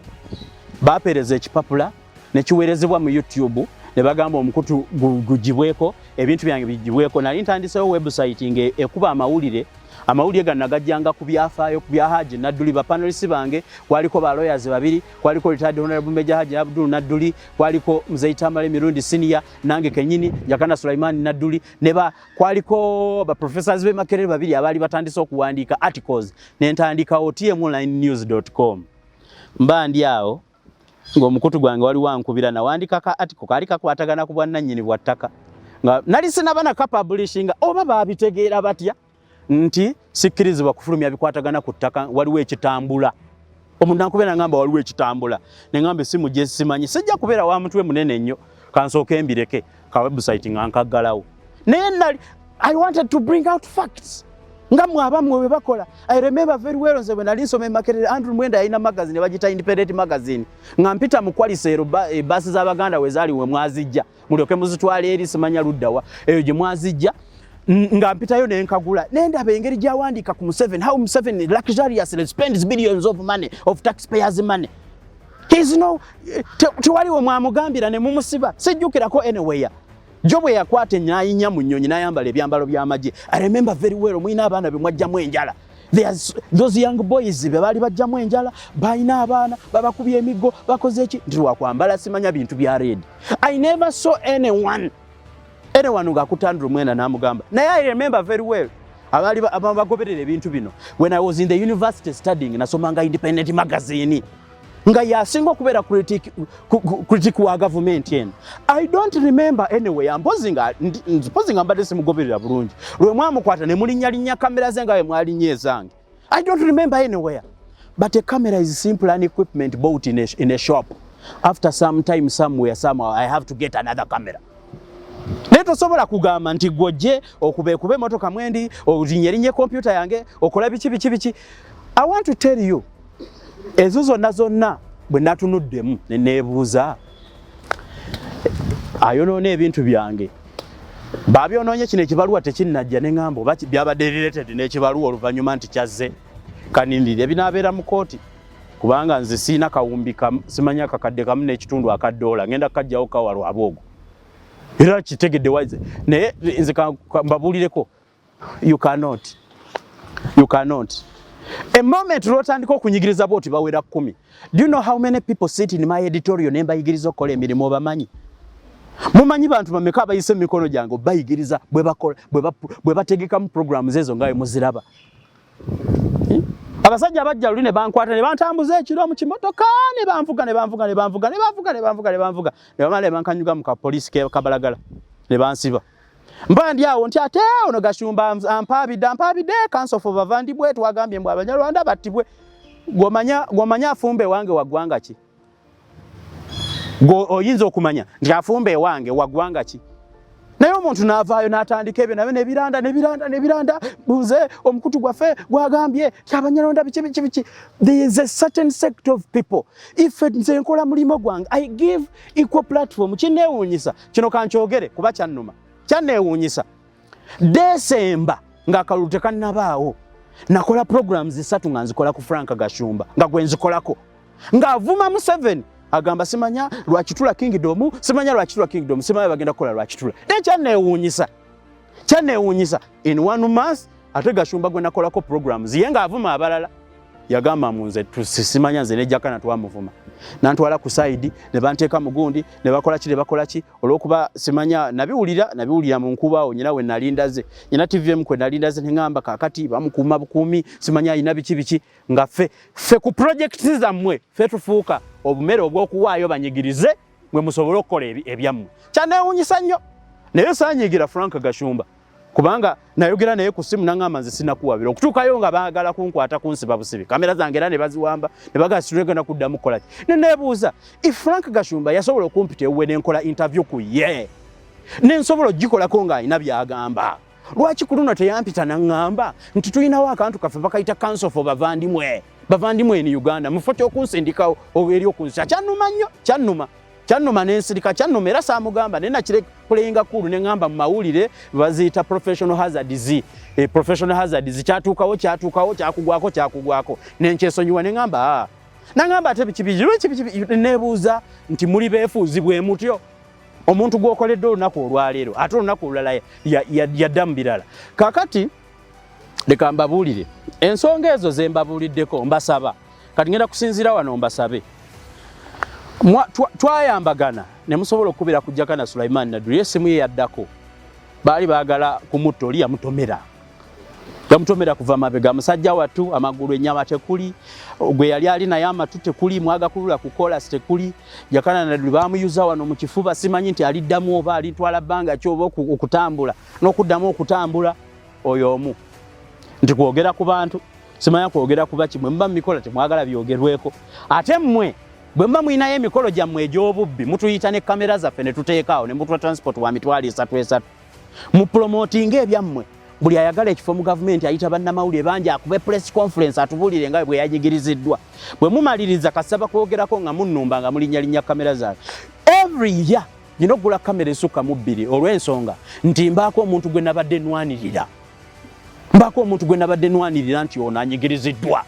bapeereza ekipapula ne kiweerezebwa mu YouTube ne bagamba omukutu gugibweko, ebintu byange bigibweko. Nali ntandisewo website nga ekuba amawulire. Amawulire gano nagajjanga ku byafaayo ku bya Haji Nadduli. Bapanelist bange kwaliko ba lawyers babiri, kwaliko retired Honorable Major Haji Abdul Nadduli, kwaliko Mzee Tamale Mirundi Senior, nange kenyini Jakana Sulaiman Nadduli, ne ba kwaliko ba professors be Makerere babiri abaali batandise okuwandiika articles, ne ntandikawo tmonlinenews.com. Mba ndi awo ng'omukutu gwange waliwo ankubira, nawandika ka article kaali kakwatagana ku bwannannyini bwa ttaka, nga nali sinaba nakapublishinga, oba baabitegeera batya nti sikkirizibwa kufulumya bikwatagana ku ttaka. Waliwo ekitambula, omuntu ankubira ngamba waliwo ekitambula, neŋŋamba essimu gye simanyi, sijja kubeera wa mutwe munene nnyo, kansooke mbireke, ka website nga nkaggalawo. Naye nali I wanted to bring out facts nga mwe abammwe bwe bakola. I remember very well, nze bwe nali nsoma e Makerere, Andrew Mwenda yalina magazine bagita Independent Magazine, nga mpita mu Qualisair, baasi z'Abaganda we zaali we mwazijja mulyoke muzitwala eri simanya luddawa eyo gye mwazijja, nga mpitayo ne nkagula ne ndaba engeri gy'awandiika ku Museveni, how Museveni luxuriously spends billions of money of taxpayers' money. He's no tewaliwo mwamugambira ne mumusiba, sijjukirako anywhere. Jo bwe yakwata enyayinya mu nnyonyi n'ayambala ebyambalo by'amagye, I remember very well, mulina abaana be mwajjamu enjala. There's those young boys be baali bajjamu enjala, balina abaana babakubye emiggo, bakoze eki nti lwakwambala simanya bintu bya red. I never saw anyone ng'akuta Andrew Mwenda n'amugamba. Naye I remember very well, Abaali abagoberera ebintu bino, when I was in the university studying, nasomanga Independent magazine nga yasinga okubeera critic wa gavumenti eno. I don't remember anyway, mpozi nga mbadde simugoberera bulungi, lwe mwamukwata ne mulinnyalinnya kamera ze nga bwe mwalinnya ezange. I don't remember anywhere. But a camera is simple an equipment bought in a shop. After some time, somewhere, somehow, I have to get another camera. Naye tosobola kugamba nti gwojje okubeekuba emotoka mwendi, olinyerinye kompyuta yange, okola biki biki biki. I want to tell you, ezo zonna zonna bwe natunuddemu ne neebuuza, ayonoona ebintu byange, babyonoonye. Kino ekibaluwa tekinnajja, ne ŋŋamba oba byabadde related n'ekibaluwa oluvannyuma nti kyazze. Kanindirire binaabeera mu kooti, kubanga nze siina kawumbi simanya 1,500 aka ddoola ngenda kukajjawo kawa lwabwogo. Era kitegedde waize, naye nze mbabuulireko, you cannot, you cannot. A moment lwotandika okunyigiriza bwoti bawera 10. Do you know how many people sit in my editorial ne mbayigiriza okukola emirimu? Obamanyi? Mumanyi bantu bameka abayise emikono gyange obayigiriza bwe bakola, bwe bategekamu programs ezo nga bwe muziraba? Abasajja bajja luli ne bankwata ne bantambuza ekiro mu kimotoka, ne banvuga, ne banvuga, ne banvuga, ne banvuga, ne banvuga, ne banvuga, ne bamala ne bankanyuga mu kapoliisi kabalagala ne bansiba. Mba ndi awo nti ate ono Gashumba ampaabidde, ampaabidde Council for Bavandimwe, twagambye mbu Abanyarwanda battibwe. Gwomanya afumba ewange wa ggwanga ki? Gwe oyinza okumanya nti afumba ewange wa ggwanga ki? Naye omuntu n'avaayo n'atandika ebyo nabyo nebiranda, nebiranda, nebiranda, buze omukutu gwaffe gwagambye ti Abanyarwanda biki biki biki. There is a certain sector of people. Ife nze nkola mulimo gwange, I give equal platform. Kinneewuunyisa kino, kankyogere kuba kyannuma, kyanneewuunyisa. Desemba ng'akalulu tekannabaawo, nakola programs 3 nga nzikola ku Frank Gashumba, nga gwe nzikolako ng'avuma Museveni, agamba simanya Lwakitula Kingdom, simanya Lwakitula Kingdom, simanya bagenda kukola Lwakitula. Naye kyanneewuunyisa, kyanneewuunyisa, in one month ate Gashumba gwe nakolako programs ye ng'avuma abalala, yagamba mu nze simanya nze ne Jakana twamuvuma, nantwala ku side ne banteeka mu gundi ne bakola ki, ne bakola ki, olw'okuba simanya nabiwulira, nabiwulira mu nkuba awo nyina we nalindaze, nyina TVM kwe nalindaze, ne ŋŋamba kaakati bamukuuma bukuumi, simanya alina biki biki, nga ffe ffe ku projects zammwe ffe tufuuka obumere obw'okuwaayo banyigirize mwe musobole okukola ebyammwe. Kyanneewuunyisa nnyo, naye saanyiigira Frank Gashumba, kubanga nayogera naye ku ssimu naŋŋamba nze sinakuwabira okutuukayo nga baagala kunkwata kunsiba busibi, kamera zange era ne baziwamba ne bagala situlegenda kuddamu kukola ki. Ne neebuuza, if Frank Gashumba yasobola okumpita ewuwe ne nkola interview ku ye ne nsobola okugikolako ng'alina by'agamba, lwaki ku luno teyampita naŋŋamba nti tulinawo akantu kaffe bakayita Council for Bavandimwe, Bavandimwe in Uganda, mu kifo ky'okunsindika eri okunsa? Kyannuma nnyo, kyannuma, kyannuma n'ensirika, kyannuma. Era saamugamba, naye nakire playinga cool ne ŋŋamba mu mawulire baziyita professional hazards, professional hazards, kyatuukawo, kyatuukawo, kyakugwako, kyakugwako, nenkyesonyiwa ne ŋŋamba, ah. Naŋŋamba ate biki biki biki biki. Neebuuza nti muli beefuuzi bwe mutyo, omuntu gw'okoledde olunaku olwaleero ate olunaku olulala yadda mu birala. Kaakati leka mbabuulire ensonga ezo ze mbabuuliddeko. Mbasaba kati ngenda kusinziira wano mbasabe. Twayambagana ne musobola okukubira ku Jakana Sulaiman Nadduli essimu ye yaddako. Baali baagala kumutta, oli yamutomera, yamutomera kuva mabega. Musajja wattu amagulu ennyama tekuli, gwe yali ali naye amatu tekuli, mwagakulula ku kolas tekuli. Jakana Nadduli baamuyuza wano mu kifuba, simanyi nti aliddamu oba alitwala bbanga ki oba okutambula n'okuddamu okutambula. Oyo omu nti kwogera ku bantu, simanya kwogera kuba kimwe muba mumikola temwagala byogerweko. Ate mmwe bwe muba mulinayo emikolo gyammwe egy'obubbi, mutuyita ne kamera zaffe ne tuteekaawo ne mutwa transport wa 300,000 3, mupromotinga ebyammwe. Buli ayagala ekifo mu gavumenti ayita bannamawulire bangi akube press conference atubuulire nga bwe yanyigiriziddwa. Bwe mumaliriza kasaba kwogerako nga munnumba nga mulinnyalinnya kamera zange. Every year nina okugula kamera esukka mu bbiri, olw'ensonga nti mbaako omuntu gwe nabadde nwanirira, mbaako omuntu gwe nabadde nwanirira nti ono anyigiriziddwa.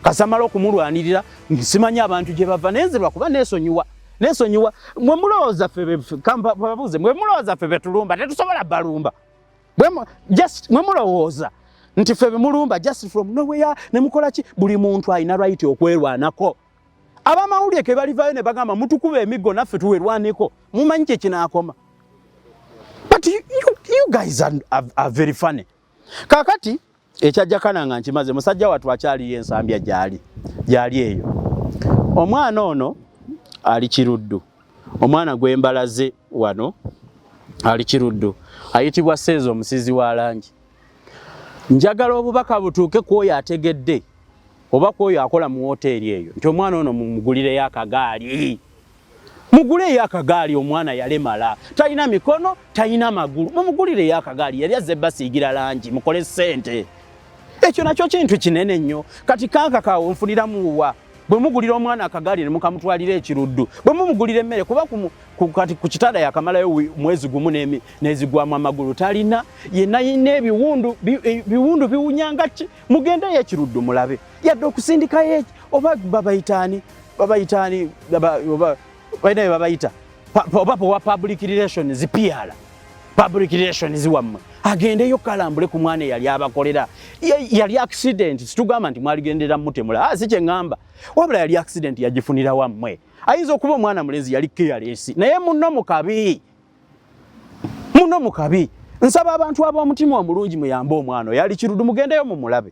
Kasamala okumulwanirira, simanyi abantu gye bava, naye nze lwakuba neesonyiwa, neesonyiwa. Mwe mulowooza ffe, babuuze, mwe mulowooza ffe betulumba tetusobola balumba? Just mwe mulowooza nti ffe bemulumba just from nowhere ne mukola ki? Buli muntu alina right okwerwanako. Abamawulire ke balivaayo ne bagamba mutukuba emiggo, naffe tuwerwaneko, mumanyi kye kinaakoma. But you guys are very funny. Kakati ekya Jakana nga nkimaze, musajja wattu akyaliyo ensambya gyali gyali eyo. Omwana ono ali Kiruddu, omwana gwembalaze wano ali Kiruddu, ayitibwa Seeza omusizi wa langi. Njagala obubaka butuuke ku oyo ategedde oba ku oyo akola mu woteeri eyo nti omwana ono mumugulireyo akagaali, muguleyo akagaali. Omwana yalemala, talina mikono, talina magulu, mumugulireyo akagaali. Yali azze basiigira langi, mukole ssente. Ekyo nakyo kintu kinene nnyo. Kati kankakaawo nfuniramuwa bwe mugulira omwana akagaali ne mukamutwalira ekiruddu, bwe mumugulira emmere, kuba kati ku kitanda yakamalayo mwezi gumu n'ezigwamu amagulu talina, yenna yina ebiwundu, biwundu biwunyanga ki. Mugendeyo ekiruddu mulabe, yadde okusindikayo oba babayitaani, babayitaani, oba balina bye babayita, oba owa public relations, PR, public relations wammwe agendeyo kalambule ku mwana eyali abakolera. Yali accident, situgamba nti mwaligendera mutemula, ah, si kyeŋŋamba, wabula yali accident yagifunira wammwe. Ayinza okuba omwana mulenzi yali careless, naye munno mukabi, munno mukabi. Nsaba abantu ab'omutima omulungi muyambe omwana oyo ali Kiruddu, mugendeyo mumulabe,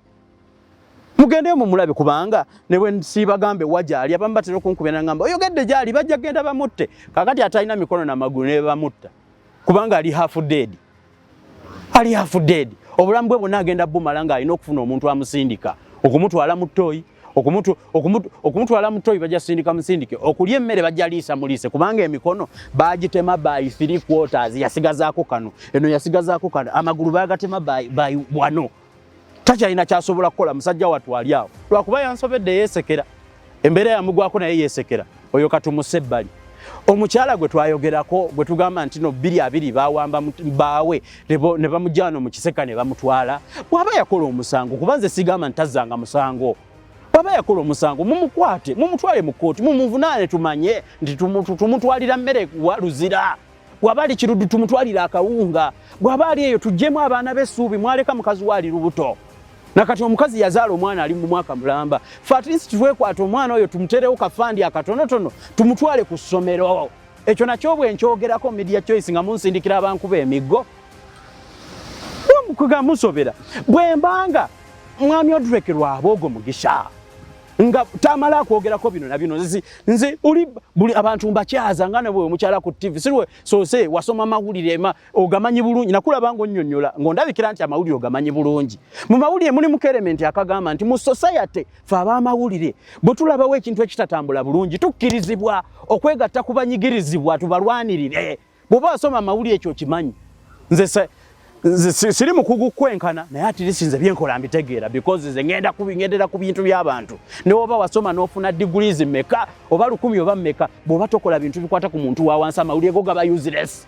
mugendeyo mumulabe, kubanga ne bwe nsiibagambe wa gyali, abamu batera okunkubira ngamba oyogedde gyali, bajja genda bamutte. Kakati atalina mikono namagulu ne bamutta, kubanga ali half dead, ali half dead. Obulamu bwe bwonna agenda bumala ng'alina okufuna omuntu amusindika okumutwala mu ttooyi, okumutwala mu ttooyi, bajja sindika musindike, okulya emmere bajja liisa muliise, kubanga emikono bagitema by three quarters, yasigazaako kano, eno yasigazaako kano, amagulu bagatema by wano, takyalina kyasobola kukola. Musajja wattu ali awo lwakuba yansobedde, yeesekera, embeera yamugwako naye yeesekera. Oyo katumuse ebbali. Omukyala gwe twayogerako, gwe tugamba nti no 2020 bawamba baawe ne bamujja wano mu Kiseka ne bamutwala, bw'aba yakola omusango, kuba nze sigamba nti tazzanga musango, bw'aba yakola omusango mumukwate, mumutwale mu kkooti, mumuvunaane, tumanye nti tumutwalira mmere wa Luzira. Bw'aba ali Kiruddu tumutwalira akawunga, bw'aba ali eyo tuggyemu abaana b'essuubi. Mwaleka mukazi we ali lubuto, nakati omukazi yazaala omwana ali mu mwaka mulamba. Fe at least twekwata omwana oyo tumuterewo ka fund akatonotono tumutwale ku ssomero. Ekyo nakyo bwe nkyogerako Media Choice nga munsindikira abankuba emiggo, kuga musobera. Bwe mbanga mwami Odrek Rwabwogo Mugisha nga tamala akwogerako bino na bino, nze uli buli abantu mbakyaza nga nabwe omukyala ku TV sirwe sose wasoma mawulire ema ogamanyi bulungi, nakulaba ng'onnyonnyola ng'ondabikira nti amawulire ogamanyi bulungi. Mu mawulire mulimu element akagamba nti mu society fe ab'amawulire bwe tulabawo ekintu ekitatambula bulungi tukkirizibwa okwegatta ku banyigirizibwa tubalwanirire. Bw'oba wasoma amawulire ekyo okimanyi. Nze siri mukugu kwenkana, naye at least nze byenkola mbitegeera, because nze ngenda ngendera ku bintu by'abantu. Ne woba wasoma n'ofuna degrees meka oba 1000 oba mmeka, bw'oba tokola bintu bikwata ku muntu wa wansi, amawulire go gaba useless.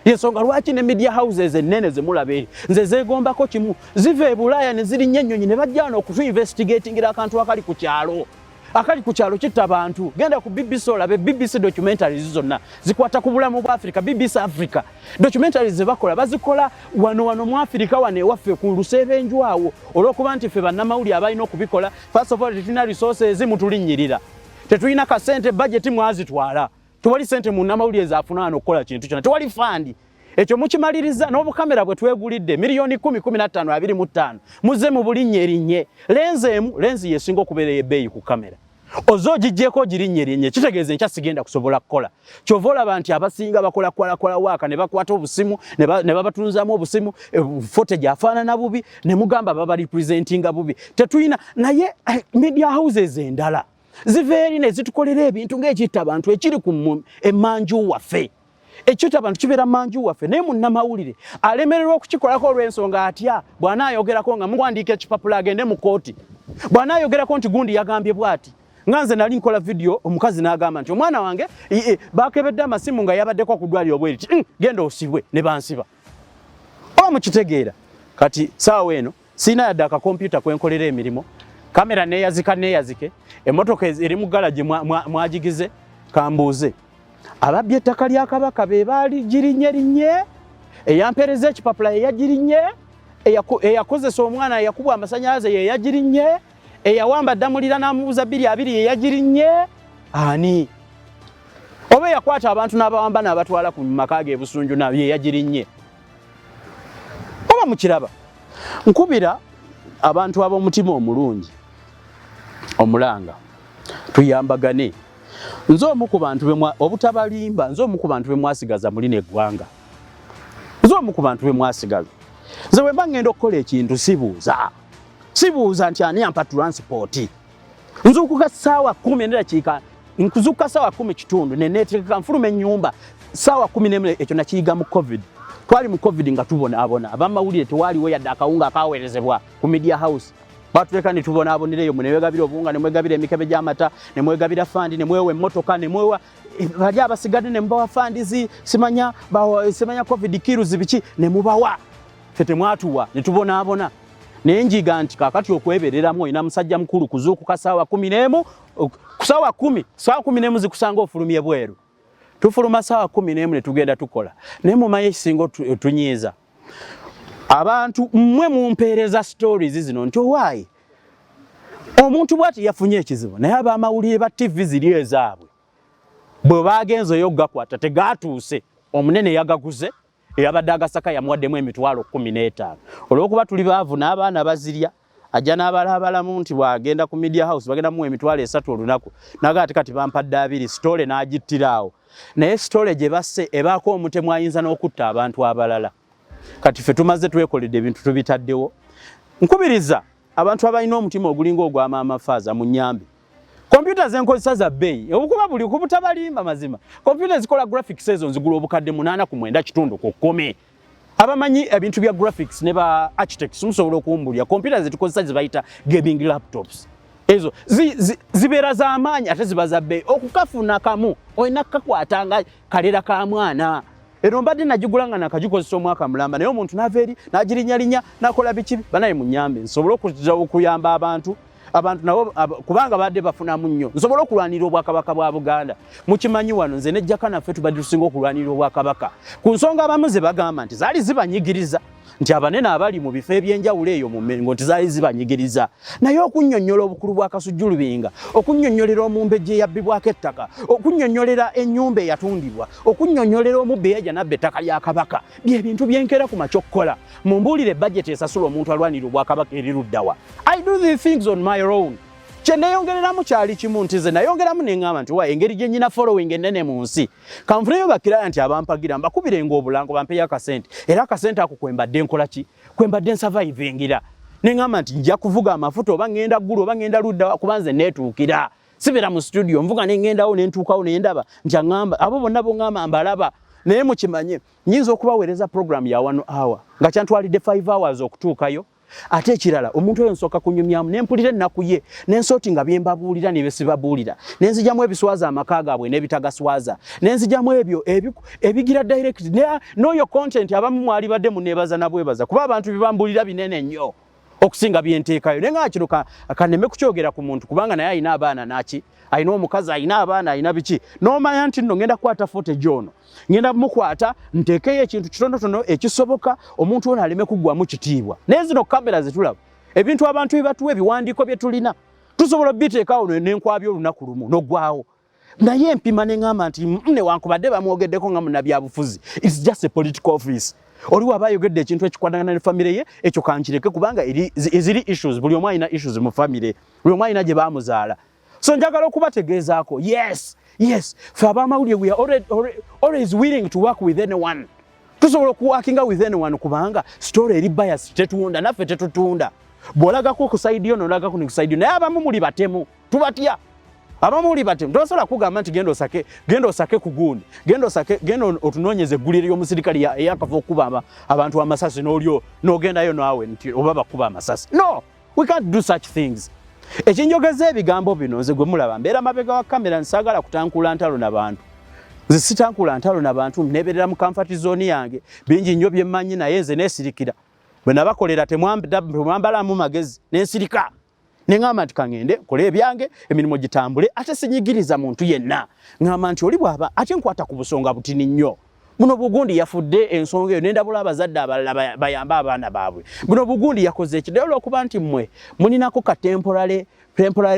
Yensonga lwaki ne media houses ennene zemulaba eri nze zeegombako kimu, ziva e Bulaaya ne zirinnya ennyonyi ne bajja wano okutuinvestigatingira akantu akali ku kyalo, akali ku kyalo kitta bantu. Genda ku BBC olabe BBC documentaries zonna zikwata ku bulamu bwa Africa. BBC Africa documentaries zebakola bazikola wano wano mu Africa, wano ewaffe ku lusebenju awo. Olw'okuba nti ffe bannamawulire abalina okubikola, first of all tetulina resources, mutulinnyirira, tetulina kasente, budget mwazitwala, tewali sente munnamawulire zaafuna wano okukola kintu kyonna, tewali fund. Ekyo mukimaliriza n'obukamera bwe twegulidde miliyoni 10, 15, 25, muzze mu bulinnya erinnye lens emu, lens yesinga okubeera ebbeeyi ku kamera, oze ogiggyeko ogirinnya erinnye, kitegeeza enkya sigenda kusobola kukola. Kyova olaba nti abasinga bakola kwalakwala waaka ne bakwata obusimu ne babatunzamu obusimu, footage afaanana bubi ne mugamba baba representinga bubi. Tetulina, naye media houses endala ziva eri ne zitukolera ebintu ng'ekitta abantu ekiri ku emmanju waffe. Ekyo abantu kibeera manju waffe, naye munnamawulire alemererwa okukikolako olw'ensonga atya bw'anaayogerako nga muwandiika ekipapula agende mu kooti, bw'anaayogerako nti gundi yagambye bw'ati. Nga nze nali nkola vidiyo, omukazi n'agamba nti omwana wange bakebedde amasimu nga yabaddeko ku ddwaliro bweriti, genda osibwe, ne bansiba. Oba mukitegeera? Kati saawa eno sirina yadde akakompyuta kwenkolera emirimu, kamera neeyazika neeyazike, emmotoka eri mu galagi mwagigize. Kambuuze, ababbye ettaka lya Kabaka be baali girinnye linnye, eyampeereza ekipapula yeyagirinnye, eyakozesa omwana eyakubwa amasanyalaze yeyagirinnye, eyawamba Ddamulira n'amubuza 2020 yeyagirinnye, ani oba eyakwata abantu n'abawamba n'abatwala ku maka ge Busunju nayo yeyagirinnye? Oba mukiraba? Nkubira abantu ab'omutima omulungi omulanga, tuyambagane. Nze omu ku bantu obutabalimba, nze omu ku bantu bemwasigaza mulina eggwanga, nze omu ku bantu bemwasigaza. Nze bwe mba ngenda okukola ekintu sibuuza nti ani ampa transport. Nzuukuka 10:10 nedakiika, nkuzuukuka 10:15 neneetegeka nfuluma ennyumba 11:00. Ekyo nakiyiga mu COVID. Twali mu COVID nga tubonaabona, abamawulire tewaaliwo yadde akawunga akaweerezebwa ku media house. Batuleka ne tubonaabonereyo, nemwegabira obuwunga, nemwegabira emikebe gy'amata, nemwegabira fund, nemwewa emmotoka, nemwewa bali abasigadde, nemubawa funds, simanya simanya COVID kills biki, nemubawa. Ffe temwatuwa, ne tubonaabona. Naye njiga nti kaakati okwebereramu olina musajja mukulu kuzuukuka 11:00, ku 10:00, 11:00 zikusanga ofulumye bweru. Tufuluma 11:00 ne tugenda tukola. Naye mumanyi ekisinga otunyiiza, abantu mmwe mumpeereza stories zino nti owaayi omuntu bw'ati yafunye ekizibu, naye abamawulire ba TV ziri ezaabwe bwe bagenzeyo okugakwata tegaatuuse. Omunene yagaguze, eyabadde agasaka yamuwaddemu 150,000. Olw'okuba tuli baavu n'abaana bazirya, ajja n'abalaabalamu nti bw'agenda ku media house bagenda muwa 30,000 olunaku, naga ati kati bampadde 20, story n'agittira awo. Naye story gye basse ebaako omutemu ayinza n'okutta abantu abalala. Kati ffe tumaze twekoledde ebintu, tubitaddewo. Nkubiriza abantu abalina omutima ogulinga ogwa Maama Faaza mu nnyambe. Kompyuta zenkozesa za bbeeyi, obukuba buli kubutabalimba mazima. Kompyuta ezikola graphics ezo nzigula 809.5. Abamanyi ebintu bya graphics ne ba architects musobola okumbulya. Kompyuta zetukozesa zebayita gaming laptops, ezo zibeera z'amaanyi ate ziba za bbeeyi. Okukafuna kamu olina kukakwata nga kalera ka mwana. Ero mbadde nagigula nga nakagikozesa omwaka mulamba, naye omuntu n'ava eri n'agirinyalinya n'akola biki. Banaye munyambe nsobole okuyamba abantu nabo kubanga badde bafunamu nnyo, nsobole okulwanirira obwakabaka bwa Buganda. Mukimanyi wano nze nejjaka naffe tubadde tusinga okulwanirira obwakabaka ku nsonga abamu ze bagamba nti zaali zibanyigiriza, nti abanene abali mu bifo ebyenjawulo eyo mu Mmengo nti zaali zibanyigiriza. Naye okunnyonnyola obukulu bwa Kasujju Lubinga, okunnyonnyolera omumbejja eyabbibwako ettaka, okunnyonnyolera ennyumba eyatundibwa, okunnyonnyolera omubbi eyajja nabba ettaka lya Kabaka, byebintu byenkeera ku makya okukola. Mumbuulire, bajeti esasula omuntu alwanira obwakabaka eri luddawa? I do the things on my own. Kye neeyongereramu kyali kimu, nti nze nayongeramu ne ŋŋamba nti wa engeri gye nnyina following ennene mu nsi, kanfuneyo bakiraya nti abampagira mbakubirenga obulango bampeyo akasente. Era akasente ako kwembadde nkola ki, kwembadde nsurvivingira. Ne ŋŋamba nti nja kuvuga amafuta, oba ŋŋenda ggulu oba ŋŋenda ludda, kuba nze neetuukira, sibeera mu studio, nvuga ne ŋŋendawo ne ntuukawo ne ndaba nti aŋŋamba abo bonna boŋŋamba mbalaba. Naye mukimanye, nyinza okubaweereza program ya 1 hour nga kyantwalidde 5 hours okutuukayo. Ate ekirala, omuntu oyo nsooka kunyumyamu nempulira ennaku ye, nensooti nga byembabuulira ne byesibabuulira, nenzigyamu ebiswaza amaka gaabwe n'ebitagaswaza, nenzigyamu ebyo ebigira direct n'oyo content. Abamu mwali badde muneebaza nabwebaza, kuba abantu bye binene nnyo okusinga byenteekayo. Naye nga kino kaneme kukyogera ku muntu, kubanga naye alina abaana, naki, alina omukazi, alina abaana, alina biki. N'omanya nti nno ngenda kukwata footage ono, ngenda mukwata nteekeyo ekintu kitonotono ekisoboka omuntu ono aleme kuggwamu kitiibwa. Naye zino kamera zetulaba, ebintu abantu bye batuwa, ebiwandiiko bye tulina, tusobola obiteekawo nenkwabya olunaku lumu n'oggwawo. Naye empima ne ŋŋamba nti newankubadde bamwogeddeko nga munnabyabufuzi, it's just a political office, oli waba ayogedde ekintu ekikwatagana ne famire ye, ekyo kankireke, kubanga eziri issues, buli omu alina issues mu famire, buli omu alina gye bamuzaala. So njagala okubategeezaako, yes, fe abamawulire we are always willing to work with anyone. Tusobola okuworkinga with anyone, kubanga story eri bias tetunda, naffe tetutunda. Bw'olagako ku side yo nolagako ne ku side yo. Naye abamu muli batemu, tubatya. Abamu muli batemu, tosobola kugamba nti genda osake, genda osake ku gundi, genda osake, genda otunoonyeze eggulire ly'omusirikale eyakava okuba abantu amasasi, n'olyo n'ogendayo naawe nti oba bakuba amasasi. No, we can't do such things. Ekinjogeza ebigambo bino, nze gwe mulaba mbeera mabega wa kamera, nsaagala kutankula ntalo na bantu. Nze sitankula ntalo na bantu, nebeerera mu comfort zone yange. Bingi nnyo bye mmanyi, naye nze neesirikira. Bwe nabakolera temwambalamu magezi, nensirika, neŋŋamba nti kaŋŋende nkole ebyange, emirimu gitambule, ate sinyigiriza muntu yenna. Ŋŋamba nti oli bw'aba ate nkwata ku busonga butini nnyo buno, bugundi yafudde ensonga eyo, nendabula abazadde abalala bayambe abaana baabwe. Buno bugundi yakoze eki, naye olwokuba nti mmwe mulinako ka temporary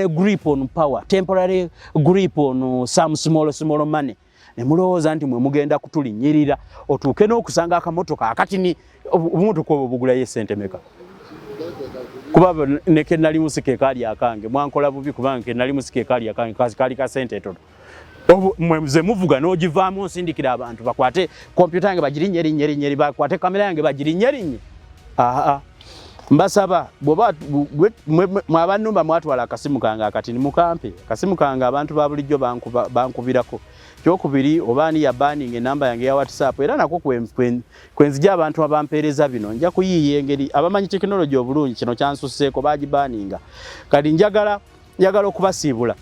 grip on power, temporary grip on some small small money, ne mulowooza nti mwe mugenda kutulinnyirira, otuuke n'okusanga akamotoka akatini. Obumotoka obwo bugulayo esente meka? Kuba ne ke nali musika ekaali akange mwankola bubi, kubanga ke nali musika ekaali akange kaali ka sente etono. Mwe ze muvuga n'ogivaamu, nsindikira abantu bakwate kompyuta yange bagirinnye linnye linnye, bakwate kamera yange bagirinnye linnye. Aa, mbasaba, bwoba mwabannumba mwatwala akasimu kange akati, nimukampe akasimu kange. Abantu ba bulijjo bankubirako. Kyokubiri, oba ani yabaninga enamba yange ya WhatsApp, era nako kwenzija abantu abampeereza bino, nja kuyiiya engeri abamanyi tekinologi obulungi. Kino kyansuseeko, bagibaninga. Kati njagala okubasiibula,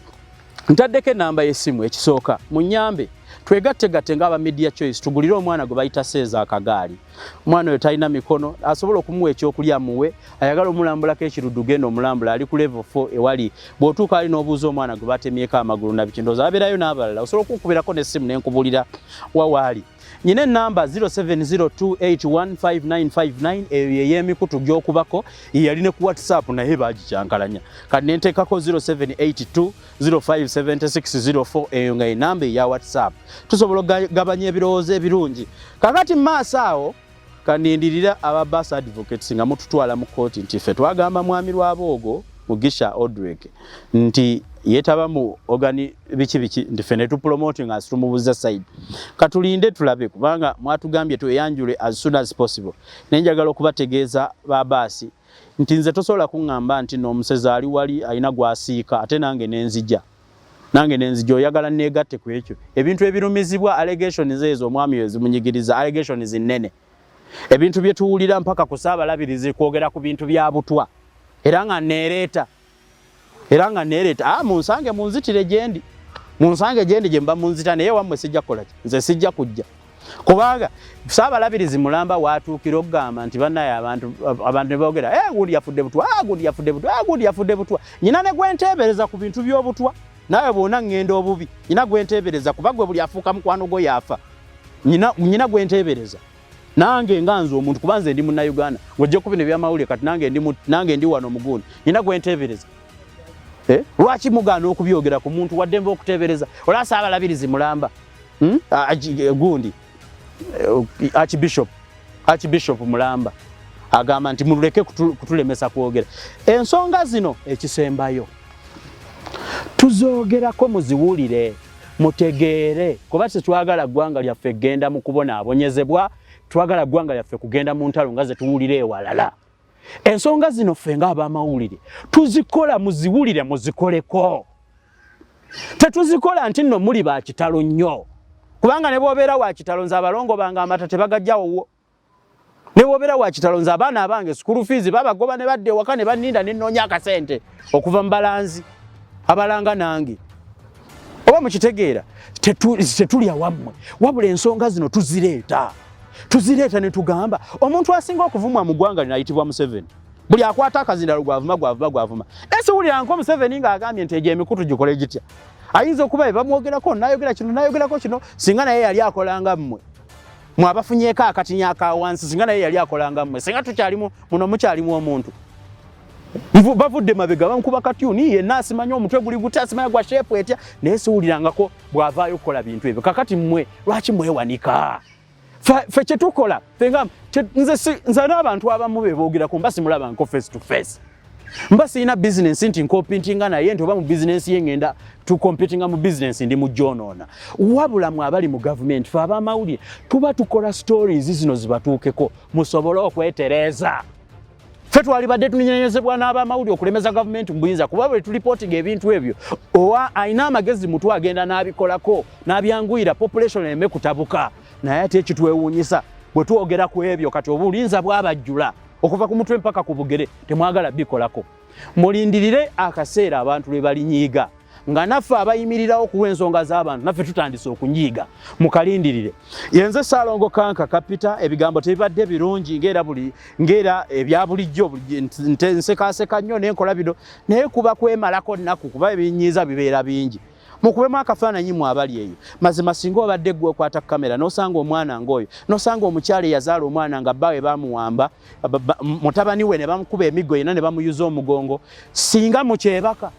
ntaddeko enamba y'essimu. Ekisooka, munyambe twegattegatte ng'aba Media Choice, tugulire omwana gwe bayita Seeza akagaali. Omwana oyo talina mikono, asobola okumuwa ekyokulya muwe, ayagala omulambulako ekirudu genda omulambula. Ali ku level 4 ewali, bw'otuuka ali n'obuuza omwana gwe batemyeko amagulu nabiki, ndowooza abeerayo n'abalala. Osobola okunkubirako n'essimu nenkubulira wawaali. Nyina enamba 0702815959, eyo yey'emikutu gy'okubako, yali ne ku WhatsApp naye bagikyankalanya. Kati nenteekako 0782057604, eyo nga enamba eya WhatsApp. Tusobola okugabanya ebirowoozo ebirungi. Kakati mu maaso awo kanindirira aba bus advocates nga mututwala mu kooti nti ffe twagamba mwami Lwaboogo Mugisha Odrek nti yeetaba mu organi biki biki, nti ffe ne tupromoting as tumubuza side. Katulinde tulabe, kubanga mwatugambye tweyanjule as soon as possible. Naye njagala okubategeeza babaasi nti nze tosobola kuŋŋamba nti n'omusezi ali wali alina gwasiika, ate nange nenzija, nange nenzija. Oyagala neegatte ku ekyo? Ebintu ebirumizibwa, allegations ezo omwami we zimunyigiriza, allegations nnene, ebintu bye tuwulira mpaka ku Ssaabalabirizi kwogera ku bintu bya butwa, era nga neereeta, era nga neereeta. Ah, munsange munzitire gyendi, munsange gyendi gye mba munzita, naye wammwe sijja kukola ki, nze sijja kujja, kubanga Saabalabirizi mulamba watuukira okugamba nti bannaye abantu ne boogera, eh, gundi yafudde butwa, ah, gundi yafudde butwa, ah, gundi yafudde butwa. Nyina ne gwenteebereza ku bintu by'obutwa, naawe bwona ŋŋenda obubi, nyina gwenteebereza, kuba gwe buli afuuka mukwano gwo yaafa. Nyina gwenteebereza nange nga nze omuntu, kuba nze ndi Munnayuganda ng'ojja ku bino ebyamawulire. Kati nange ndi wano mugundi, nyina gwenteebereza. Eh? Lwaki mugaana okubyogera ku muntu waddembe okuteebereza? Olaba Saabalabirizi mulamba, Gundi Archbishop mulamba agamba nti muleke kutulemesa kwogera ensonga zino. Ekisembayo, tuzoogerako muziwulire mutegeere, kuba tetwagala ggwanga lyaffe genda mu kubonaabonyezebwa, twagala ggwanga lyaffe kugenda mu ntalo nga zetuwulira ewalala. Ensonga zino ffe ng'abamawulire tuzikola muziwulire muzikoleko. Tetuzikola nti nno muli ba kitalo nnyo, kubanga ne bw'obeera wa kitalo, nze abalongo bange amata tebagajjawo. Ne bw'obeera wa kitalo, nze abaana abange school fees babagoba ne badda ewaka ne banninda ne nnoonya akasente okuva mu balanzi abalanga nange. Oba mukitegeera? Tetulya wammwe, wabula ensonga zino tuzireeta, tuzireeta ne tugamba omuntu asinga okuvumwa mu ggwanga lino ayitibwa Museveni. Buli akwata akazindalo gwavuma, gwavuma, gwavuma. Esiwulira nko Museveni ng'agambye nti egyo emikutu gikole gitya. Ayinza okuba bebamwogerako, nayogera kino, nayogerako kino. Singa naye yali akolanga mmwe, mwabafunyeeko akatinya aka wansi, singa naye yali akolanga mmwe, singa tukyalimu muno, mukyalimu omuntu. Bavudde mabega bankuba katyuni yenna, asimanya omutwe guli gutya, asimanya gwa shape etya, naye siwulirangako bw'avaayo okukola bintu ebyo. Kakati mmwe lwaki mwewanika? Fe kyetukola fenga nze nze n'abantu abamu be boogerako mba simulaba nko face to face, mba sirina bizinensi nti ncompetinga naye, nti oba mu bizinensi ye ngenda tucompetinga mu bizinensi ndi mugyonoona. Wabula mwe abali mu gavumenti, fe abamawulire tuba tukola stories zino zibatuukeko musobole okwetereeza. Ffe twalibadde tunenyezebwa n'abamawulire okulemeza gavumenti mu buyinza, kuba bwe tulipootinga ebintu ebyo, owa alina amagezi mutu agenda n'abikolako n'abyanguyira population ereme kutabuka. Naye ate ekitwewuunyisa, bwe twogera ku ebyo, kati obulinza bwabajjula okuva ku mutwe mpaka ku bugere, temwagala bikolako. Mulindirire akaseera abantu lwe balinyiiga nga naffe abayimirirawo ku lw'ensonga z'abantu naffe tutandise okunyiiga. Mukalindirire. Yenze Saalongo Kanka Kapita. Ebigambo tebibadde birungi ng'era buli ng'era ebya bulijjo, nsekaaseka nnyo nenkola bino, naye kuba kwemalako nnaku, kuba ebinyiiza bibeera bingi. Mukubemu akafaananyi mu abali eyo. Mazima, singa obadde ggwe okwata kamera n'osanga omwana ng'oyo, n'osanga omukyala eyazaala omwana nga bbaawe bamuwamba, mutabani we ne bamukuba emiggo yenna ne bamuyuza omugongo, singa mukyebaka?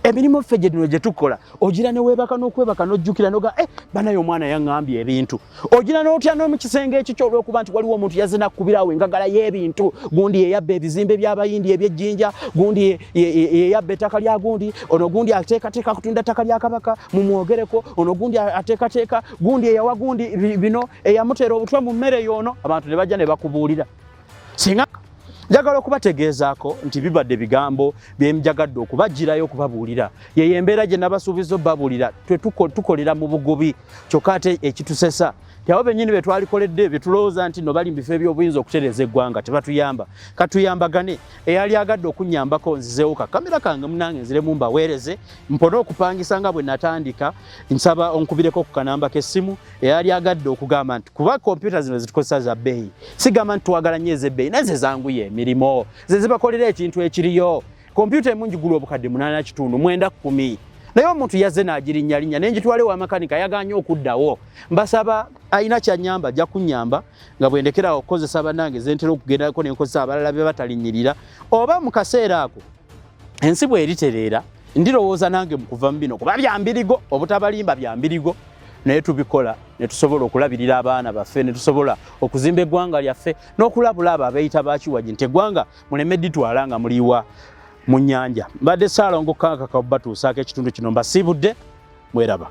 Emirimu ffe gye gino gye tukola, ogira ne weebaka n'okwebaka n'ojjukira noga eh, banaye omwana yaŋŋambye ebintu. Ogira n'otya n'omu kisenge ekikyo olw'okuba nti waliwo omuntu yazze n'akkubirawo engagala y'ebintu, gundi yeyabba ebizimbe by'Abayindi eby'ejjinja, gundi yeyabba ettaka lya gundi, ono gundi ateekateeka kutunda ttaka lya Kabaka mumwogereko, ono gundi ateekateeka, gundi eyawa gundi bino, eyamuteera obutwa mu mmere y'ono, abantu ne bajja ne bakubuulira. Singa njagala okubategeezaako nti bibadde bigambo bye njagadde okubaggyirayo okubabuulira, yeyo embeera gye nabasuubiza obbabuulira. Tukolera mu bugubi, kyokka ate ekitusesa nti abo bennyini be twalikoledde bye tulowooza nti no bali mu bifo eby'obuyinza okutereeza eggwanga tebatuyamba. Katuyambagane. Eyali agadde okunnyambako nzizeewo ka kamera kange munange nziremu mbaweereze mpone okupangisa nga bwe natandika. Nsaba onkubireko ku kanamba k'essimu eyali agadde okugamba nti kuba kompyuta zino zitukozesa za bbeeyi, sigamba nti twagala nnyo ez'ebbeeyi, naye ze zanguya emirimu, ze zibakolera ekintu ekiriyo. Kompyuta emu ngigula obukadde 8.5, 9, 10, naye omuntu yazze n'agirinnyalinnya ne ngitwala ewa makanika yagaanye okuddawo. Mbasaba alina kyanyamba ajja kunnyamba nga bwe ndekerawo okukozesa bannange ze ntera okugendako ne nkozesa abalala be batalinnyirira, oba mu kaseera ako ensi bw'eritereera ndirowooza nange mu kuva mu bino, kuba bya mbirigo, obutabalimba bya mbirigo, naye tubikola ne tusobola okulabirira abaana baffe, ne tusobola okuzimba eggwanga lyaffe n'okulabula abo abeeyita bakiwagi nti eggwanga muleme ditwala nga muliwa mu nnyanja. Mbadde Ssaalongo Kankaka obatuusaako ekitundu kino, mbasiibudde, mweraba.